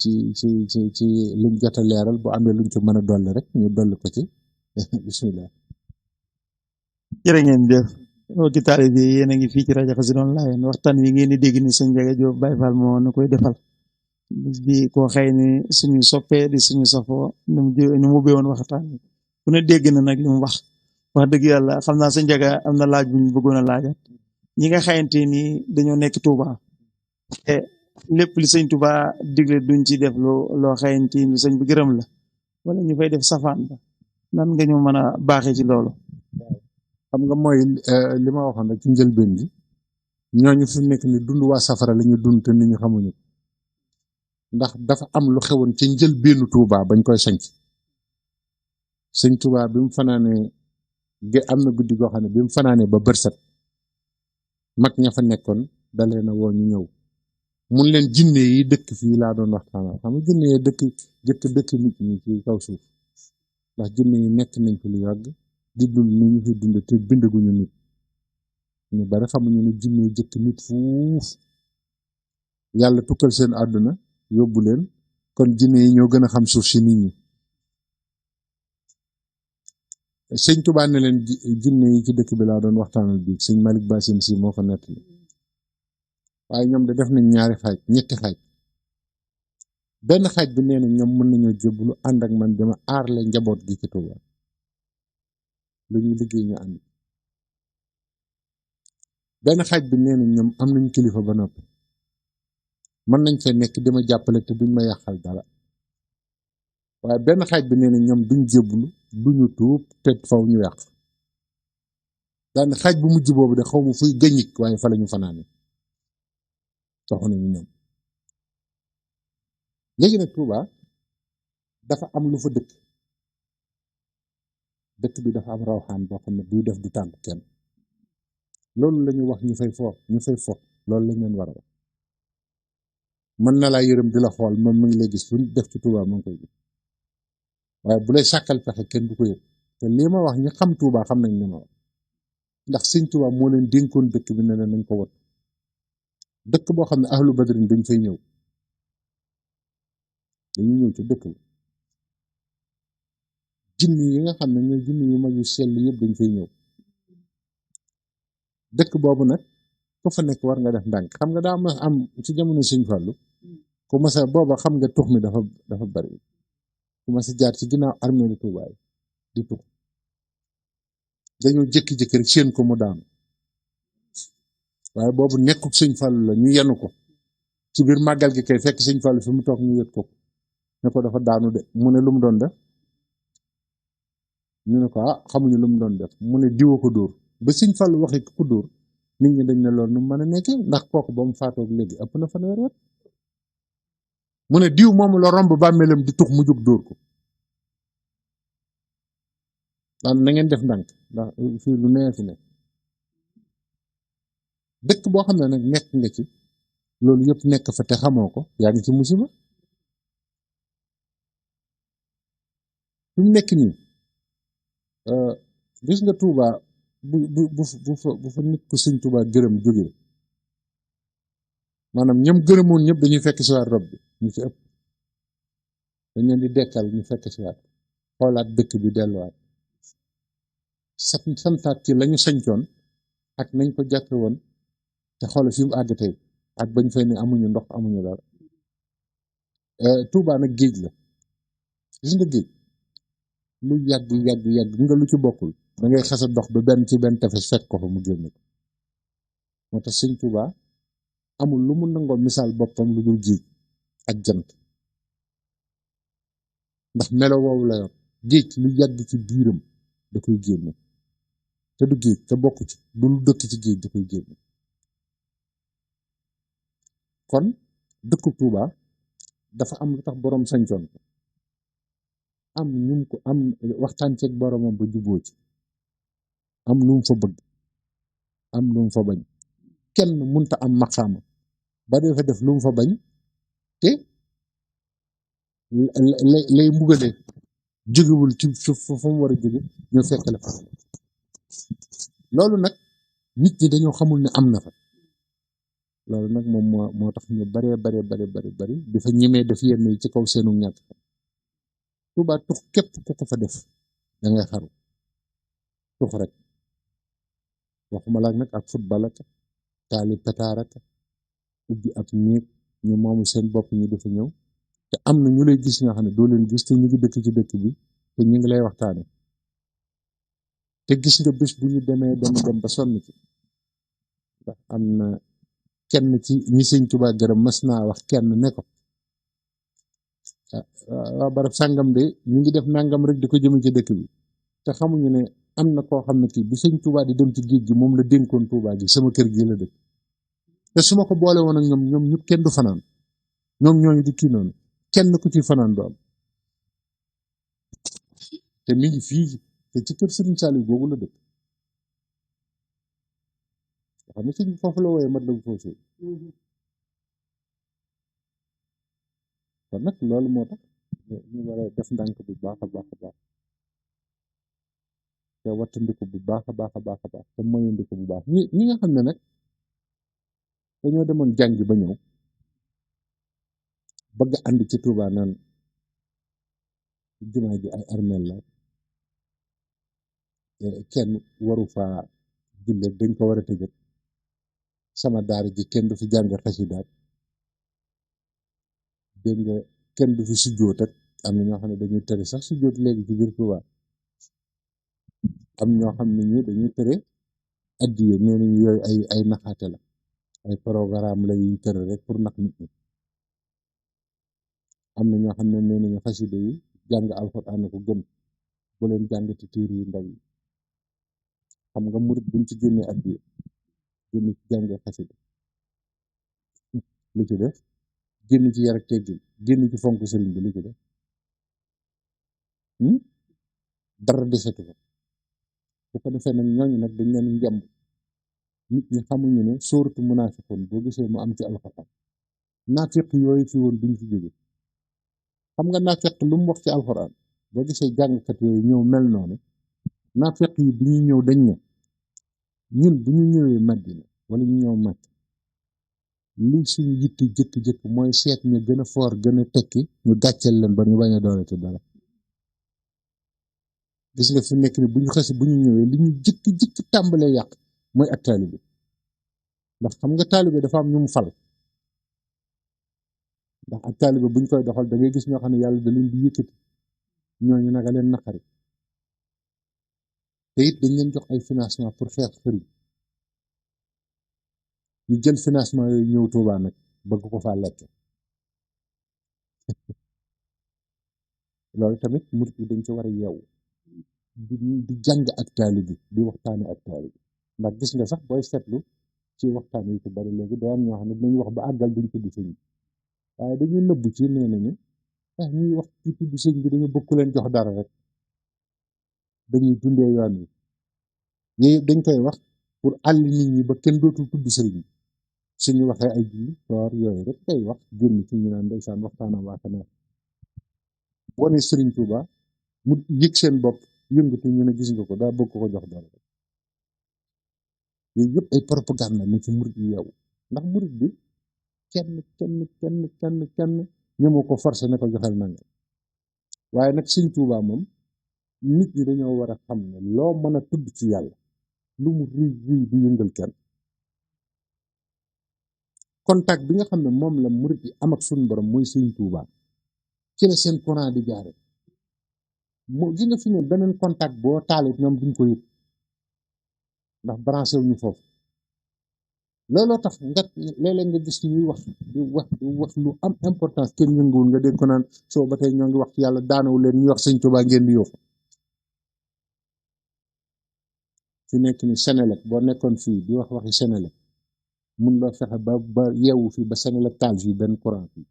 S2: ci liñ jot a leeral bu amee luñ ci mën a dolli rek ñu dolli ko ci bisimilah.
S1: jërë ngeen jëf mbokki taalibe bi yéen a ngi fii ci rajo Xassida Online waxtaan wi ngeen di dégg ni sëñ Ndiaga Diop Baye Fall moo na koy defal bis bi koo xëy ni suñu soppee di suñu safoo ni mu béwoon waxtaan wi ku ne dégg na nag li mu wax dëgg yàlla xam naa sëñ Ndiaga am na laaj bu ñu bëggoon a laajat ñi nga xayante ni dañoo nekk Touba te lépp li sëñ Touba digle duñ ci def loo xayante ni sëñ bi gërëm la wala ñu fay def safaan ba nan nga ñu mën a baaxee ci loolu.
S2: xam nga mooy li ma waxoon rek ci njëlbeen bi ñooñu fi nekk ni dund waa safara la ñu dund te nit ñi xamuñu ndax dafa am lu xewoon ci njëlbeenu Touba bañ koy sanc sëñ Touba bi mu fanaanee am na guddi goo xam ne bi mu fanaanee ba bërsat mag ña fa nekkoon dalee na woo ñu ñëw mun leen jinne yi dëkk fii laa doon waxtaan xam nga jinne yi dëkk nit ñi ci kaw suuf ndax jinne yi nekk nañ fi lu yàgg di dund ni ñu fi dund te bindaguñu nit ñu bari xamuñu ne jinne yi jëkk nit fuuf yàlla tukkal seen àdduna yóbbu leen kon jinne yi ñoo gën a xam suuf si nit ñi sëñ Tuubaa ne leen jinne yi ci dëkk bi laa doon waxtaanal bi sëñ Malick Bassine si moo ko nettali waaye ñoom de def nañ ñetti xaaj benn xaaj bi nee na ñoom mën nañoo jébbalu ànd ak man dama aar la njaboot gi ci Tuubaa lu ñuy liggéey ñu ànd benn xaaj bi nee na ñoom am nañ kilifa ba noppi mën nañ fee nekk dima jàppale te duñ ma yàqal dara waaye benn xaaj bi nee na ñoom duñ jébbalu duñu tuub te faw ñu yàq daan xaaj bu mujj boobu de xaw ma fuy gëñik waaye fa la ñu fanaane soxna ñu ñoom léegi nag Touba dafa am lu fa dëkk bi dafa am rawxaan boo xam ne buy def du tànk kenn loolu la ñu wax ñu fay fo loolu lañ leen war a wax mën na laa yërëm di la xool moom mu ngi lay gis lu def ci Touba mu ngi koy gis waaye bu lay sàkkal pexe kenn du ko yëg te lii ma wax ñi xam Touba xam nañ li ma wax ndax sëñ Touba moo leen dénkoon dëkk bi ne leen nañ ko wat dëkk boo xam ne ahlu badrin dañ fay ñëw dañuy ñëw ci dëkk bi jinni yi nga xam ne ñooy jinni yu mag yu sell yëpp dañ fay ñëw dëkk boobu nag ku fa nekk war nga def ndànk xam nga daa ma am ci jamono sëñ Fallu ku ma sa booba xam nga tux mi dafa bari ku ma sa jaar ci ginnaaw armée de Touba di tux dañoo jékki-jékki rek seen ko mu daanu waaye boobu nekkul sëñ Fallu la ñu yenu ko ci biir màggal gi kay fekk sëñ Fallu fi mu toog ñu yët ko ne ko dafa daanu de mu ne lu mu doon def ñu ne ko xamuñu lu mu doon def mu ne diwa ko dóor ba sëñ Fallu waxee ko dóor nit ñi dañ ne loolu nu mën a nekkee ndax kooku ba mu faatoog léegi ëpp na fanweeri at mu ne diw moomu la romb bàmmeelam di tux mu jóg dóor ko daan na ngeen def ndànk ndax fii lu nee fi ne dëkk boo xam ne nag nekk nga ci loolu yëpp nekk fa te xamoo ko yaa ngi ci musiba fi mu nekk nii gis nga Touba bu fa nit ku sëñ Touba gërëm jógee maanaam ñoom gërëmoon ñëpp dañuy fekk si waat rob bi ñu ci ëpp dañ leen di dekkal ñu fekk si waat xoolaat dëkk bi delluwaat santaat ci lañu sañcoon ak nañ ko jàppe woon te xoolal fi mu àgg tey ak bañ fay ne amuñu ndox amuñu dara Touba nag géej la gis nga géej lu yàgg nga lu ci bokkul da ngay xasa dox ba benn ci benn tefes fekk ko fa mu génn ko moo tax sëñ Touba amul lu mu nangoo misaal boppam lu dul géej ak jant ndax melo woowu la yor géej lu yàgg ci biiram da koy génne te du géej te bokk ci du lu dëkk ci géej da koy génne kon dëkku Touba dafa am lu tax boroom sañcoon ko am ñum ko am waxtaan ceeg boromam ba juboo ci am lu mu fa bëgg am lu mu fa bañ kenn munta am maqaama ba dafa def lu mu fa bañ te lay mbugale jógewul ci fa mu war a jóge ñoo fekk la fa loolu nag nit ñi dañoo xamul ne am na fa loolu nag moom moo tax ñu bari di fa ñemee def yenn yi ci kaw seenu ñàkk Touba tux képp ku ko fa def da ngay xaru tux rek waxuma laak nag ak football ak taali pétard ak ubbi ab néeg ñu moomu seen bopp ñu dafa ñëw te am na ñu lay gis ñoo xam ne doo leen gis te ñu ngi dëkk ci dëkk bi te ñu ngi lay waxtaane te gis nga bés bu ñu demee dem ba sonn ci ndax am na kenn ci ñi sëñ Tuubaa gërëm mas naa wax kenn ne ko waa barab sàngam de ñu ngi def nangam rek di ko jëme ci dëkk bi te xamuñu ne am na koo xam ne kii bi sëñ Tuubaa di dem ci géej gi moom la dénkoon Tuubaa gi sama kër gi la dëkk te su ma ko boole woon ak ñoom ñëpp kenn du fanaan ñoom ñooñu di kii noonu kenn ku ci fanaan du am te mi ngi fii te ci kër Sëriñ Saliou googu la dëkk xam ne sëñ foofu la wooyee mat la foofu kon nag loolu moo tax ñu war a def ndànk bu baax a baax a baax te wattandiku bu baax a baax a baax a baax te moyandiku bu baax ñi nga xam ne nag dañoo demoon jàngi ba ñëw bëgg ànd ci Touba naan jumaa ji ay armeel la kenn waru faa jullee dañ ko war a tëjët sama daara ji kenn du fi jàng xasidaat dégg nga kenn du fi sujjóot ak am na ñoo xam ne dañuy tere sax sujjóot léegi ci biir Touba am ñoo xam ne ñi dañuy tere addiye nee nañu yooyu ay naxaate la ay programme la yuy tere rek pour nax nit ñi am na ñoo xam ne nee nañu xasida yi jàng alxuraan ko gën bu leen jàng ci tiir yu ndaw yi xam nga murit buñ ci génnee addiye génn ci jàngee xasida li ci def génn ci yar ak teggin génn ci fonk sëriñ bi li ci def dara desetu ko bu ko defee nag ñooñu nag dañ leen njamb nit ñi xamuñu ne sóoratu munaafiqun boo gisee mu am ci alxuraan naafiq yooyu fi woon duñ fi jóge xam nga naafiq lu mu wax ci alxuraan boo gisee jàngkat yooyu ñëw mel noonu naafiq yi bu ñuy ñëw dañ ne ñun bu ñu ñëwee Madina wala ñu ñëw Makk li suñu yitte jëkk-jëkk mooy seet ñu gën a foor gën a tekki ñu gàcceel leen ba ñu bañ a doolete dara gis nga fi nekk ni bu ñu xasi bu ñu ñëwee li ñu jëkk tàmbalee yàq mooy ak taalibe ndax xam nga taalibe dafa am ñu mu fal ndax ak taalibe buñ koy doxal da ngay gis ñoo xam ne yàlla da leen di yëkkati ñooñu naka leen naqari te it dañ leen jox ay financement pour xeex sëriñ ñu jël financement yooyu ñëw Tuubaa nag bëgg ko faa lekk loolu tamit murit yi dañ ci war a yeewu di jàng ak taalibe di waxtaane ak taalibe ndax gis nga sax booy seetlu ci waxtaan yi ci bari léegi day am ñoo xam ne dinañ wax ba àggal duñ tudd sëñ bi waaye dañuy nëbb ci nee nañu ah ñuy wax ci tudd sëñ bi dañu bëgg leen jox dara rek dañuy dundee yoon wi yooyu dañ koy wax pour àll nit ñi ba kenn dootul tudd sëriñ bi suñu waxee ay julli koor yooyu rek koy wax génn ci ñu naan ndeysaan waxtaanam waa ka neex wane sëriñ Tuuba mu yëg seen bopp yëngatu ñu ne gis nga ko daa bëgg ko jox dara rek yooyu yëpp ay propagande la ci murit yi yow ndax murit bi kenn ñëmoo ko forcé ne ko joxel nanga waaye nag sëriñ Tuuba moom nit ñi dañoo war a xam ne loo mën a tudd ci yàlla lu mu rëy du yëngal kenn contact bi nga xam ne moom la murit yi am ak suñu borom mooy sëriñ Tuuba ci la seen courant di jaare moo gi nga fi ne beneen contact boo taalit ñoom duñ ko yëg ndax branché wuñu foofu looloo tax nga léeg-léeg nga gis ñuy wax di wax lu am importance kenn yënguwul nga dégg ko naan soo ba tey ñoo ngi wax ci yàlla daanawu leen ñuy wax sëñ Tuubaa ngeen di yóoxu fi nekk ni Senelec boo nekkoon fii di wax waxi Senelec mun loo fexe ba yeewu fii ba Senelec taal fii benn courant fii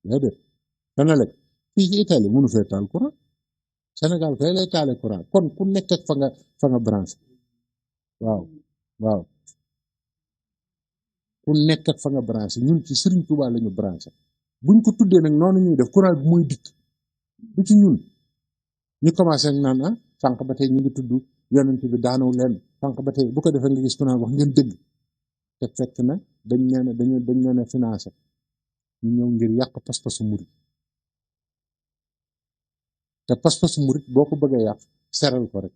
S2: déedéet Senelec fii ci Italie mënu fee taal courant Sénégal kay lay taale courant kon ku nekk ak fa nga branché waaw waaw ku nekk ak fa nga branché ñun ci Serigne Touba la ñu branché buñ ko tuddee nag noonu ñuy def courant bi muy dikk du ci ñun ñu commencé ak naan sànq ba tey ñu ngi tudd yonent bi daanaw leen sànq ba tey bu ko defee nga gis ku naan wax ngeen dëgg te fekk na dañ leen a financé ñu ñëw ngir yàq pas-pasu murit te pas-pasu murit boo ko bëggee yàq seral ko rek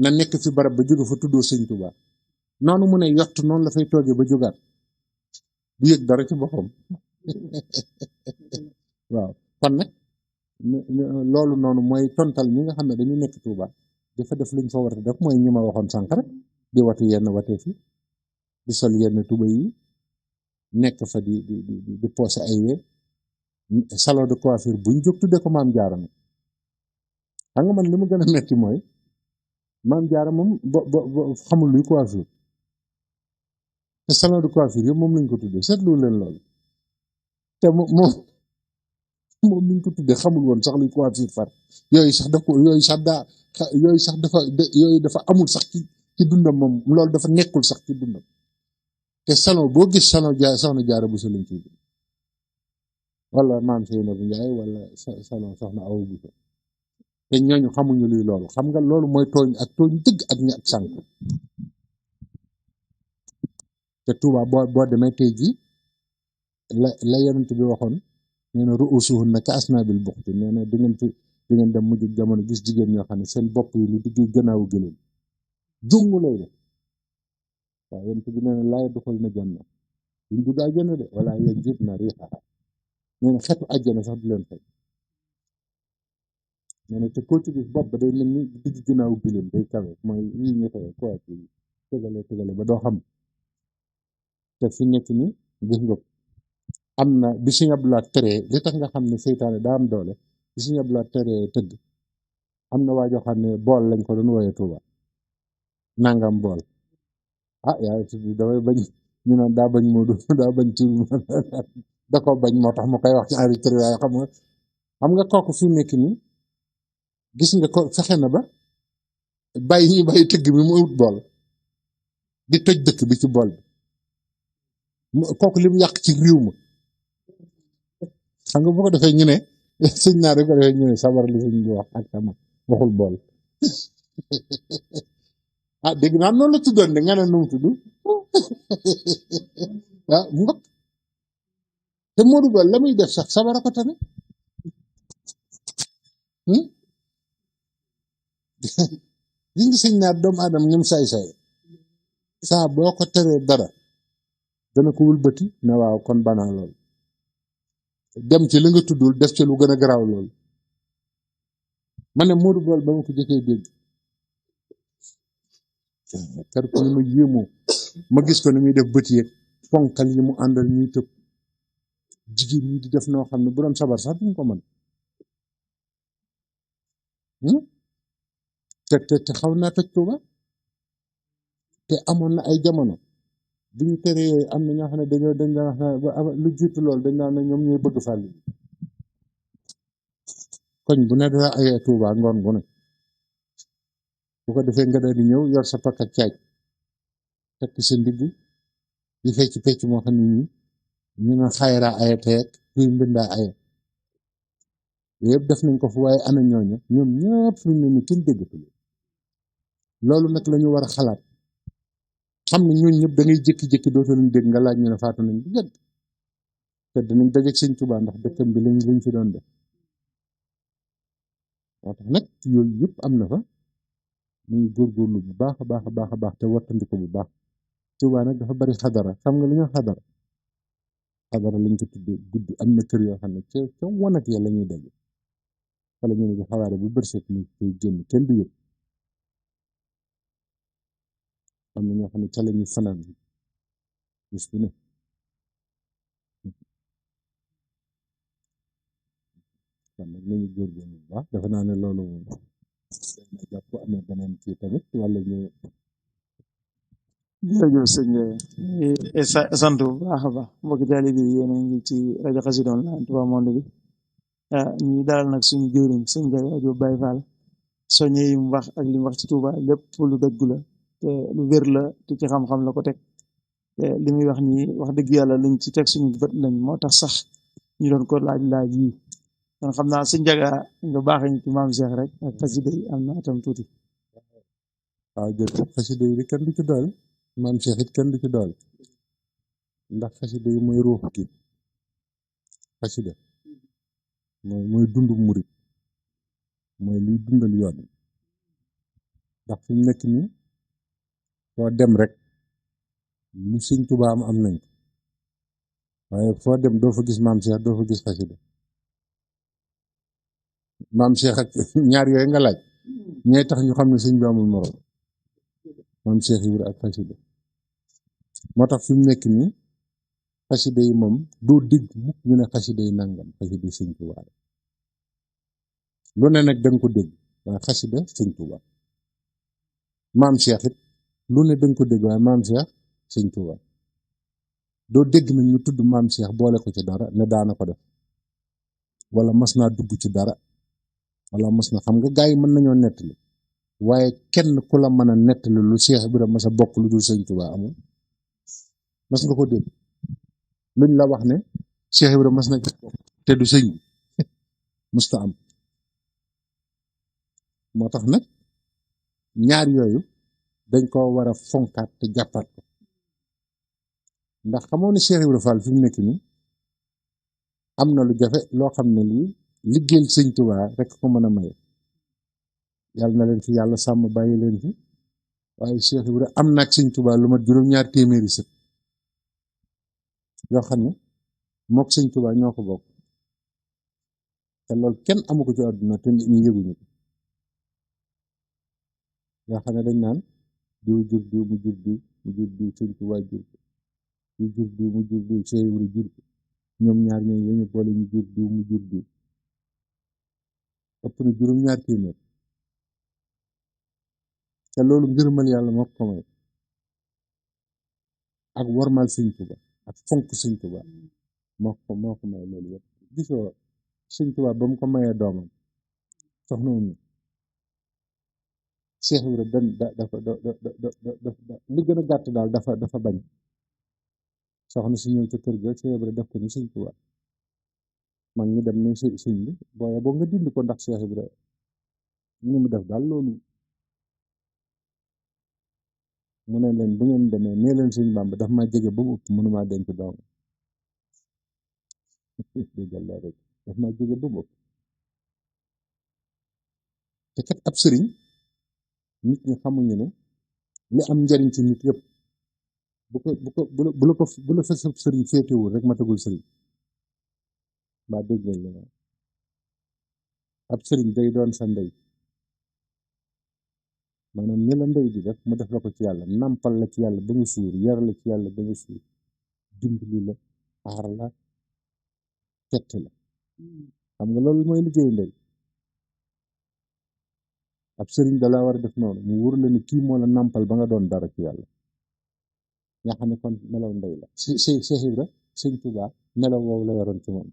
S2: na nekk fi barab ba jóge fa tuddoo sëñ Touba noonu mu ne yott noonu la fay toogee ba jógaat du yëg dara ci boppam waaw kon nag loolu noonu mooy tontal ñi nga xam ne dañu nekk Touba dafa def luñ fa war a def mooy ñi ma waxoon sànq rek di watu yenn watee fi di sol yenn tuba yi nekk fa di poosé ay wee salon de coiffure buñ jóg tuddee ko maam jaara ma xam nga man li mu gën a metti mooy maam jaara moom bo xamul luy coiffure te salon de coiffure yëpp moom lañ ko tuddee seetlu leen loolu te moom niñ ko tuddee xamul woon sax luy coiffure far yooyu sax daf ko yooyu sax dafa amul sax ci dundam moom loolu dafa nekkul sax ci dundam te salon boo gis salon soxna jaara bu lañ ciy wala maam Seyna bu Njaay wala salon soxna Awa Buso te ñooñu xamuñu luy loolu xam nga loolu mooy tooñ dëgg ak ñi ak sànq te Tuuba boo demee tey ji la yonent bi waxoon nee na ruusuhunna ka asnaabil buxti nee na di ngeen dem mujj jamono gis jigéen ñoo xam ne seen bopp yi lu digg gannaawu gëléem jungu lay def waaw yonent bi nee na laa yadxulna janna duñ dugg àjjana de wala yajidna riihaha nee na xetu àjjana sax du leen fay nee na te koo ci gis bopp ba day mel ni digg gannaawu gëléem day kawe mooy yi ñu koy quoi tegale ba doo xam te fi nekk ni gis nga am na bi Sëñ Abdu Lahat teree li tax nga xam ne seytaane daa am doole bi Sëñ Abdu Lahat teree tëgg am na waa joo xam ne bool lañ ko doon wooyee Tuuba nangam bool yaa damay bañ ñu naan daa bañ Moodu daa bañ tur da ko bañ moo tax mu koy wax ci enregistré waaye xam nga kooku fi nekk nii gis nga ko fexe na ba bàyyi tëgg bi mu ut bool di toj dëkk bi ci bool bi kooku li mu yàq ci réew ma xam nga bu ko defee ñu ne sëñ naa rek ko defee ñu ne sabar li sëñ bi wax ak sama waxul bool dégg naa noonu la tuddoon de nga ne nu mu tudd mu nga te Modou Ba la muy def sax sabara ko tane gis nga sëñ naa doomu aadama ñoom saay-saay saa boo ko teree dara dana ko wëlbati ne waaw kon banaa lool dem ci li nga tuddul def ci lu gën a garaaw loolu ma ne Modou Ba ba ma ko jëkkee dégg kar ko ni ma yéemoo ma gis ko ni muy def bët yeeg ponkal yi mu àndal ñuy tëb jigéen ñi di def noo xam ne bu doon sabar sax duñ ko mën te xaw naa toj Tuuba te amoon na ay jamono bi ñu teree yooyu am na ñoo xam ne dañ daan wax lu jiitu loolu dañ daan ne ñoom ñooy bëgg fàll koñ bu ne dara ayee Tuuba ngoon gu ne bu ko defee nga daal di ñëw yor sa pakk ak caaj tekk sa ndigg di fecc moo xam ne nii ñu ne xayraa aya teeg kuy mbindaa aya yëpp def nañ ko fu waaye ana ñooñu ñoom ñëpp fi mu ne nii kenn déggatu loolu nag la ñu war a xalaat xam ne ñooñu ñëpp da ngay jékki-jékki dootu leen dégg nga laaj ñu ne faatu nañ bu yàgg te dinañ dajeeg sëñ Tuubaa ndax dëkkam bi lañ fi doon def moo tax nag yooyu yëpp am na fa ñu ngi góorgóorlu bu baax a baax a baax a baax te wattandi ko bu baax Tuubaa nag dafa bari xadara xam nga li ñu xadara lañ ko tuddee guddi am na kër yoo xam ne ca wanag ya la ñuy daje wala ñu ne di xawaare bu bërset ni koy génn kenn du yëg am na ñoo xam ne ca la ñu fanaan bis bu ne kon nag nañu góorgóorlu bu baax defe naa ne loolu moom na jàpp amee beneen kii tamit wala ñu
S1: jërëjëf sëñ bi sant bu baax a baax mbokki taalibe yi yéen a ngi ci rajo Xassida Online Touba Monde bi ñu dalal nag suñu jëwriñ sëñ Ndiaga Diop Baye Fall soññe yi mu wax ak li mu wax ci Touba lépp lu dëggu la te lu wér la te ci xam-xam la ko teg te li muy wax nii wax dëgg yàlla lañ ci teg suñu bët lañ moo tax sax ñu doon ko laaj yi kon xam naa sëñ Ndiaga nga baaxee ñu ci maam Cheikh rek ak xasida yi am na tam tuuti.
S2: waaw jërëjëf xasida yi kenn du ci dool maam Cheikh it kenn du ci dool ndax xasida yi mooy ruux gi xasida mooy dundu murit mooy liy dundal yoon ndax fi mu nekk nii foo dem rek lu sëñ Tuubaa am nañ ko waaye foo dem doo fa gis maam Cheikh doo fa gis xasida maam Cheikh ak ñaar yooyu nga laaj ñooy tax ñu xam ne sëñ bi amul morom maam Cheikh Ibra ak xasida moo tax fi mu nekk nii xasida yi moom doo dégg mukk ñu ne xasida yi nangam xasida yi sëñ Tuubaa lu ne nag danga ko dégg waaye xasida sëñ Tuubaa maam Cheikh it lu ne danga ko dégg waaye maam Cheikh sëñ Tuubaa doo dégg nag ñu tudd maam Cheikh boole ko ci dara ne daana ko def wala mas naa dugg ci dara wala mas na xam nga gaa yi mën nañoo nettali waaye kenn ku la mën a nettali lu Cheikh Ibrahima mas a bokk lu dul sëñ Tuubaa amul mas nga ko dégg luñ la wax ne Cheikh Ibrahima mas na ci bokk te du sëñ bi musta am moo tax nag ñaar yooyu dañ ko war a fonkaat te jàppaat ko ndax xamoo ne Cheikh Ibrahima Fall fi mu nekk nii am na lu jafe loo xam ne lii liggéeyal sëñ Tuubaa rek ko mën a maye yàlla na leen fi yàlla sàmm bàyyi leen fi waaye Cheikh Ibrahima am na ak sëñ Tuubaa lu mat juróom-ñaar téeméeri sët yoo xam ne mook sëñ Tuubaa ñoo ko bokk te loolu kenn amu ko ci àdduna te ñu yëguñu ko yoo xam ne dañ naan diw jur diw mu jur diw mu jur diw sëñ Tuubaa jur ko diw jur diw mu jur diw Cheikh Ibrahima jur ko ñoom ñaar ñooñu lañu boole ñu jur diw mu jur diw ëpp na juróom-ñaar téeméer te loolu ngërëmal yàlla moo ko may ak wormal sëñ Tuubaa ak fonk sëñ Tuubaa moo ko may loolu yëpp gisoo sëñ Tuubaa ba mu ko mayee doomam soxna Umu Cheikh Ibrahima benn dafa li gën a gàtt daal dafa bañ soxna si ñëw ca kër ga Cheikh Ibrahima def ko ni sëñ Tuubaa man ñu dem ne sëñ bi booye boo nga dindi ko ndax Cheikh Ibrahima ñu mu def daal loolu mu ne leen bu ngeen demee nee leen sëñ Bàmba daf maa jege ba mu ëpp mënumaa denc doom déggal la rek daf maa jege ba mu ëpp te kat ab sëriñ nit ñi xamuñu ne li am njariñ ci nit yëpp bu la fa sëriñ féetewul rek matagul sëriñ mbaa déggal la ab sëriñ day doon sa ndey maanaam ni la ndey di def mu def la ko ci yàlla nampal la ci yàlla ba nga suur yar la ci yàlla ba nga suur dimbali la aar la tett la xam nga loolu mooy liggéeyu ndey ab sëriñ da laa war a def noonu mu wóor la ni kii moo la nampal ba nga doon dara ci yàlla nga xam ne kon melaw ndey la Cheikh Ibra sëñ Tuubaa melaw woowu la yoroon ci moom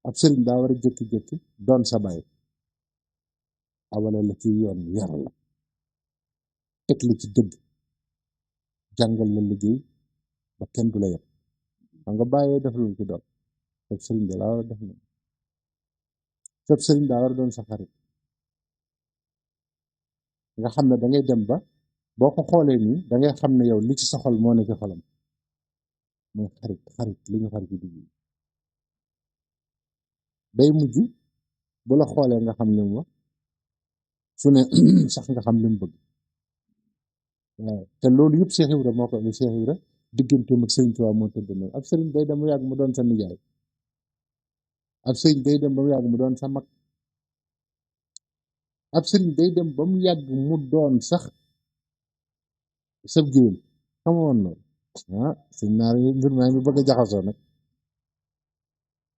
S2: ab sëriñ daa war a jékki-jékki doon sa baay awale la ci yoon yar la teg la ci dëgg jàngal la liggéey ba kenn du la yem xam nga bàyyee def lu ci doon ab sëriñ da laa war a def noonu sab sëriñ daa war a doon sa xarit nga xam ne da ngay dem ba boo ko xoolee nii da ngay xam ne yow li ci sa xol moo ne ci xolam mooy xarit li ñu xarit ci digg day mujj bu la xoolee nga xam li mu wax su ne sax nga xam li mu bëgg waaw te loolu yëpp Cheikh Ibra moo ko Cheikh Ibra digganteem ak Sëriñ Tuubaa moo tëdd noonu ab sëriñ day dem mu yàgg mu doon sa nijaay ab sëriñ day dem ba mu yàgg mu doon sa mag ab sëriñ day dem ba mu yàgg mu doon sax sab géwél xama woon loolu sëñ naar yi mbir maa ngi bëgg a jaxasoo nag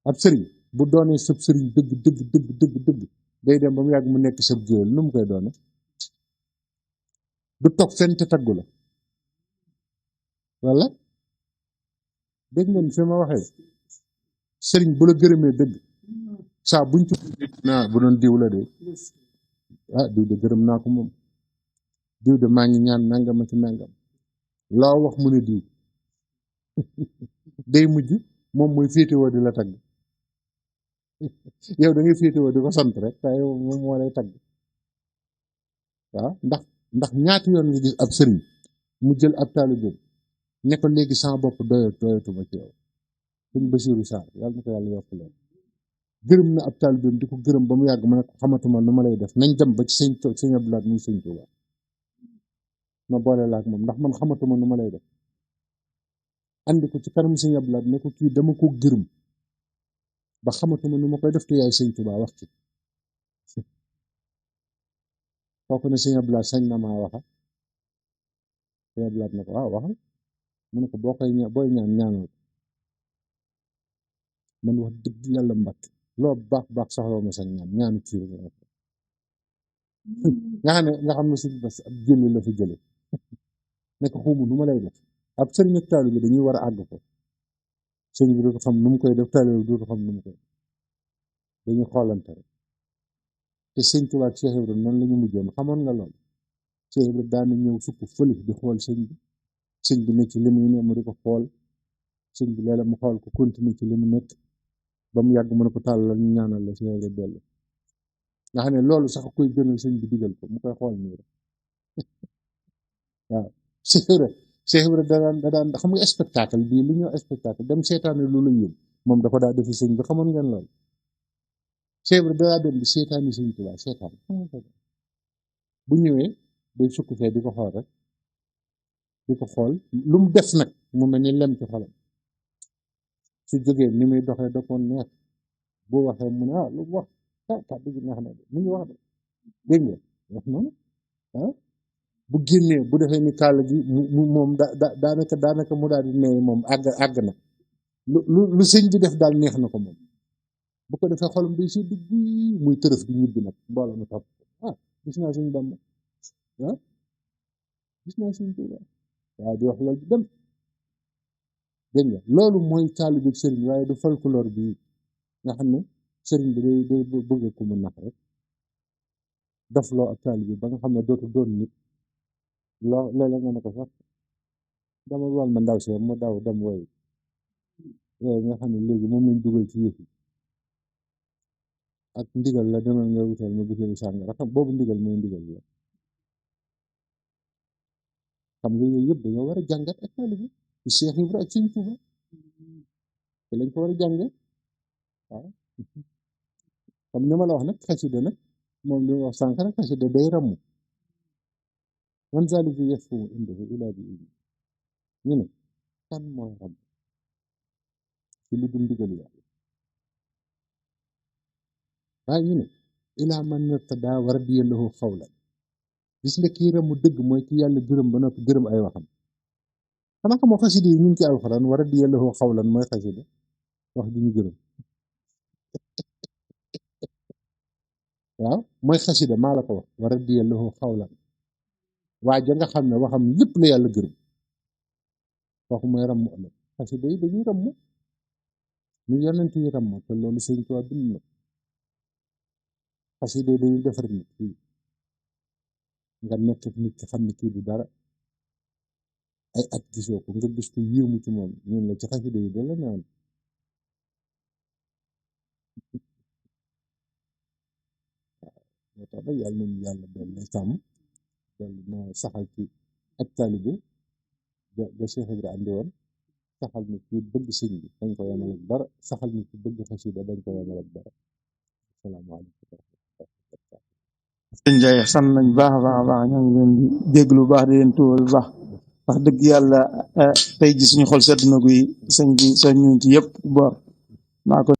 S2: ab sëriñ bu doonee sab sëriñ dëgg dëgg dëgg dëgg dëgg day dem ba mu yàgg mu nekk sab géwél nu mu koy doone du toog fenn te taggu la wala dégg ngeen fi ma waxee sëriñ bu la gërëmee dëgg saa buñ ci bu doon diw la de diw de gërëm naa ko moom diw de maa ngi ñaan nangam ak nangam loo wax mu ne diw day mujj moom mooy féetewoo di la tagg yow da ngay féetewoo di ko sant rek waaye moom moo lay tagg waaw ndax ñaati yoon nga gis ab sëriñ mu jël ab taalibe ne ko léegi sama bopp doyatuma ci yow sëñ Basiiru Saar yàlla na ko yàlla yokk leen gërëm na ab taalibeem di ko gërëm ba mu yàgg ma ne ko xamatuma nu ma lay def nañ dem ba ci sëñ Abdu Lahat muy sëñ Tuubaa ma boole la ak moom ndax man xamatuma nu ma lay def andi ko ci kanam sëñ Abdu Lahat ne ko kii dama ko gërëm ba xamatuma nu ma koy def te yaay sëñ Tuubaa wax ci kooku ne sëñ Abdu Lahat sañ na maa waxa sëñ Abdu Lahat ne ko waaw waxal mu ne ko boo koy booy ñaan ñaanal man wax dëgg yàlla Mbàkke loo baax baax soxla ma sax ñaanu kii nga xam ne suñu bés ab jëli la fa jële nekk xuumu nu ma lay def ab sëriñ ak taalibe bi dañuy war a àgg ko sëriñ bi dootu xam nu mu koy def taalibe bi dootu xam nu mu koy dañuy xoolante rek te sëñ Tuubaa ak Cheikh Ibrahima noonu la ñu mujjoon xamoon nga lool Cheikh Ibrahima daana ñëw sukk fële di xool sëñ bi nekk ci li muy ne mu di ko xool sëñ bi léeg-léeg mu xool ko continuer ci li mu nekk ba mu yàgg mu ne ko tàllal ñu ñaanal la Cheikh Ibrahima dellu nga xam ne loolu sax koy gënal sëñ bi digal ko mu koy xool nii rek waaw Cheikh Ibrahima da daan xam nga spectacle bii li ñoo spectacle dem seetaane lu la yëm moom dafa daa defi sëñ bi xamoon ngeen loolu Cheikh Ibrahima daa dem di seetaani sëñ Tuubaa seetaan bu ñëwee day sukk fee di ko xool rek di ko xool lu mu def nag mu mel ni lem ci xolam su jógee ni muy doxee da ko neex bu waxee mu ne lu mu wax kàddu gi neex na de mu ngi wax de dégg nga wax noonu bu génnee bu defee ni kàll gi mu moom daanaka mu daal di nee moom àgg na lu sëñ bi def daal neex na ko moom bu ko defee xolam day sedd guy muy tërëf di ñibbi nag mbooloo mi topp gis naa suñu Bamba gis naa suñu Tuubaa waaw di wax loolu di dem dégg nga loolu mooy taalibe sëriñ waaye du folklore bi nga xam ne sëriñ bi day bëgg ko mu nax rek daf loo ak taalibe ba nga xam ne dootu doon nit léeg-léeg nga ne ko sax dama wal ma ndaw si ma daw dem woy nga xam ne léegi moom lañ dugal ci yëf yi ak ndigal la demal nga wutal ma butéelu sàngara xam boobu ndigal mooy ndigal la xam nga yooyu yëpp dañoo war a jàngat ak taalibe ci Cheikh Ibra ak Sëñ Tuuba te lañ ko war a jànge waaw comme ni ma la wax nag xasida nag moom li ma wax sànq rek xasida day ramm man zalika yasfumu indahu ila bi idni ñu ne kan mooy ramm ci lu dul ndigal yàlla waaye ñu ne ilaa man irtada wa radiya lahu xawlan gis nga kii ramm dëgg mooy ki yàlla gërëm ba noppi gërëm ay waxam xanaa xamoo xasida yi ñu ngi ci alxuraan wa radiya lahu xawlan mooy xasida wax ji ñu gërëm waaw mooy xasida maa la ko wax wa radiya lahu xawlan waa ja nga xam ne waxam lépp la yàlla gërëm kooku mooy ramm ëllëg xasida yi dañuy ramm ñu yonent yi ramm te loolu Sëñ Tuubaa bind na xasida yi dañuy defar nit kii nga nekk nit ki xam ne kii du dara ay at gisoo ko nga gis ko yéemu ci moom ñun la ci xasida yi da la newoon moo tax nag yàlla nañu yàlla dolli sàmm dolli na saxal ci ak taalibe ga Cheikh Ibra andi woon saxal ni ci bëgg sëñ bi dañ ko yemal ak dara saxal ni ci bëgg xasida dañ ko yemal ak dara asalaamaaleykum
S1: sëñ Ndiaye sant nañ baax a baax a baax ñoo ngi leen di jéglu baax di leen tuubal baax wax dëgg yàlla tey ji suñu xol sedd na guy sëñ bi soñ ñu ci yëpp boor maa ko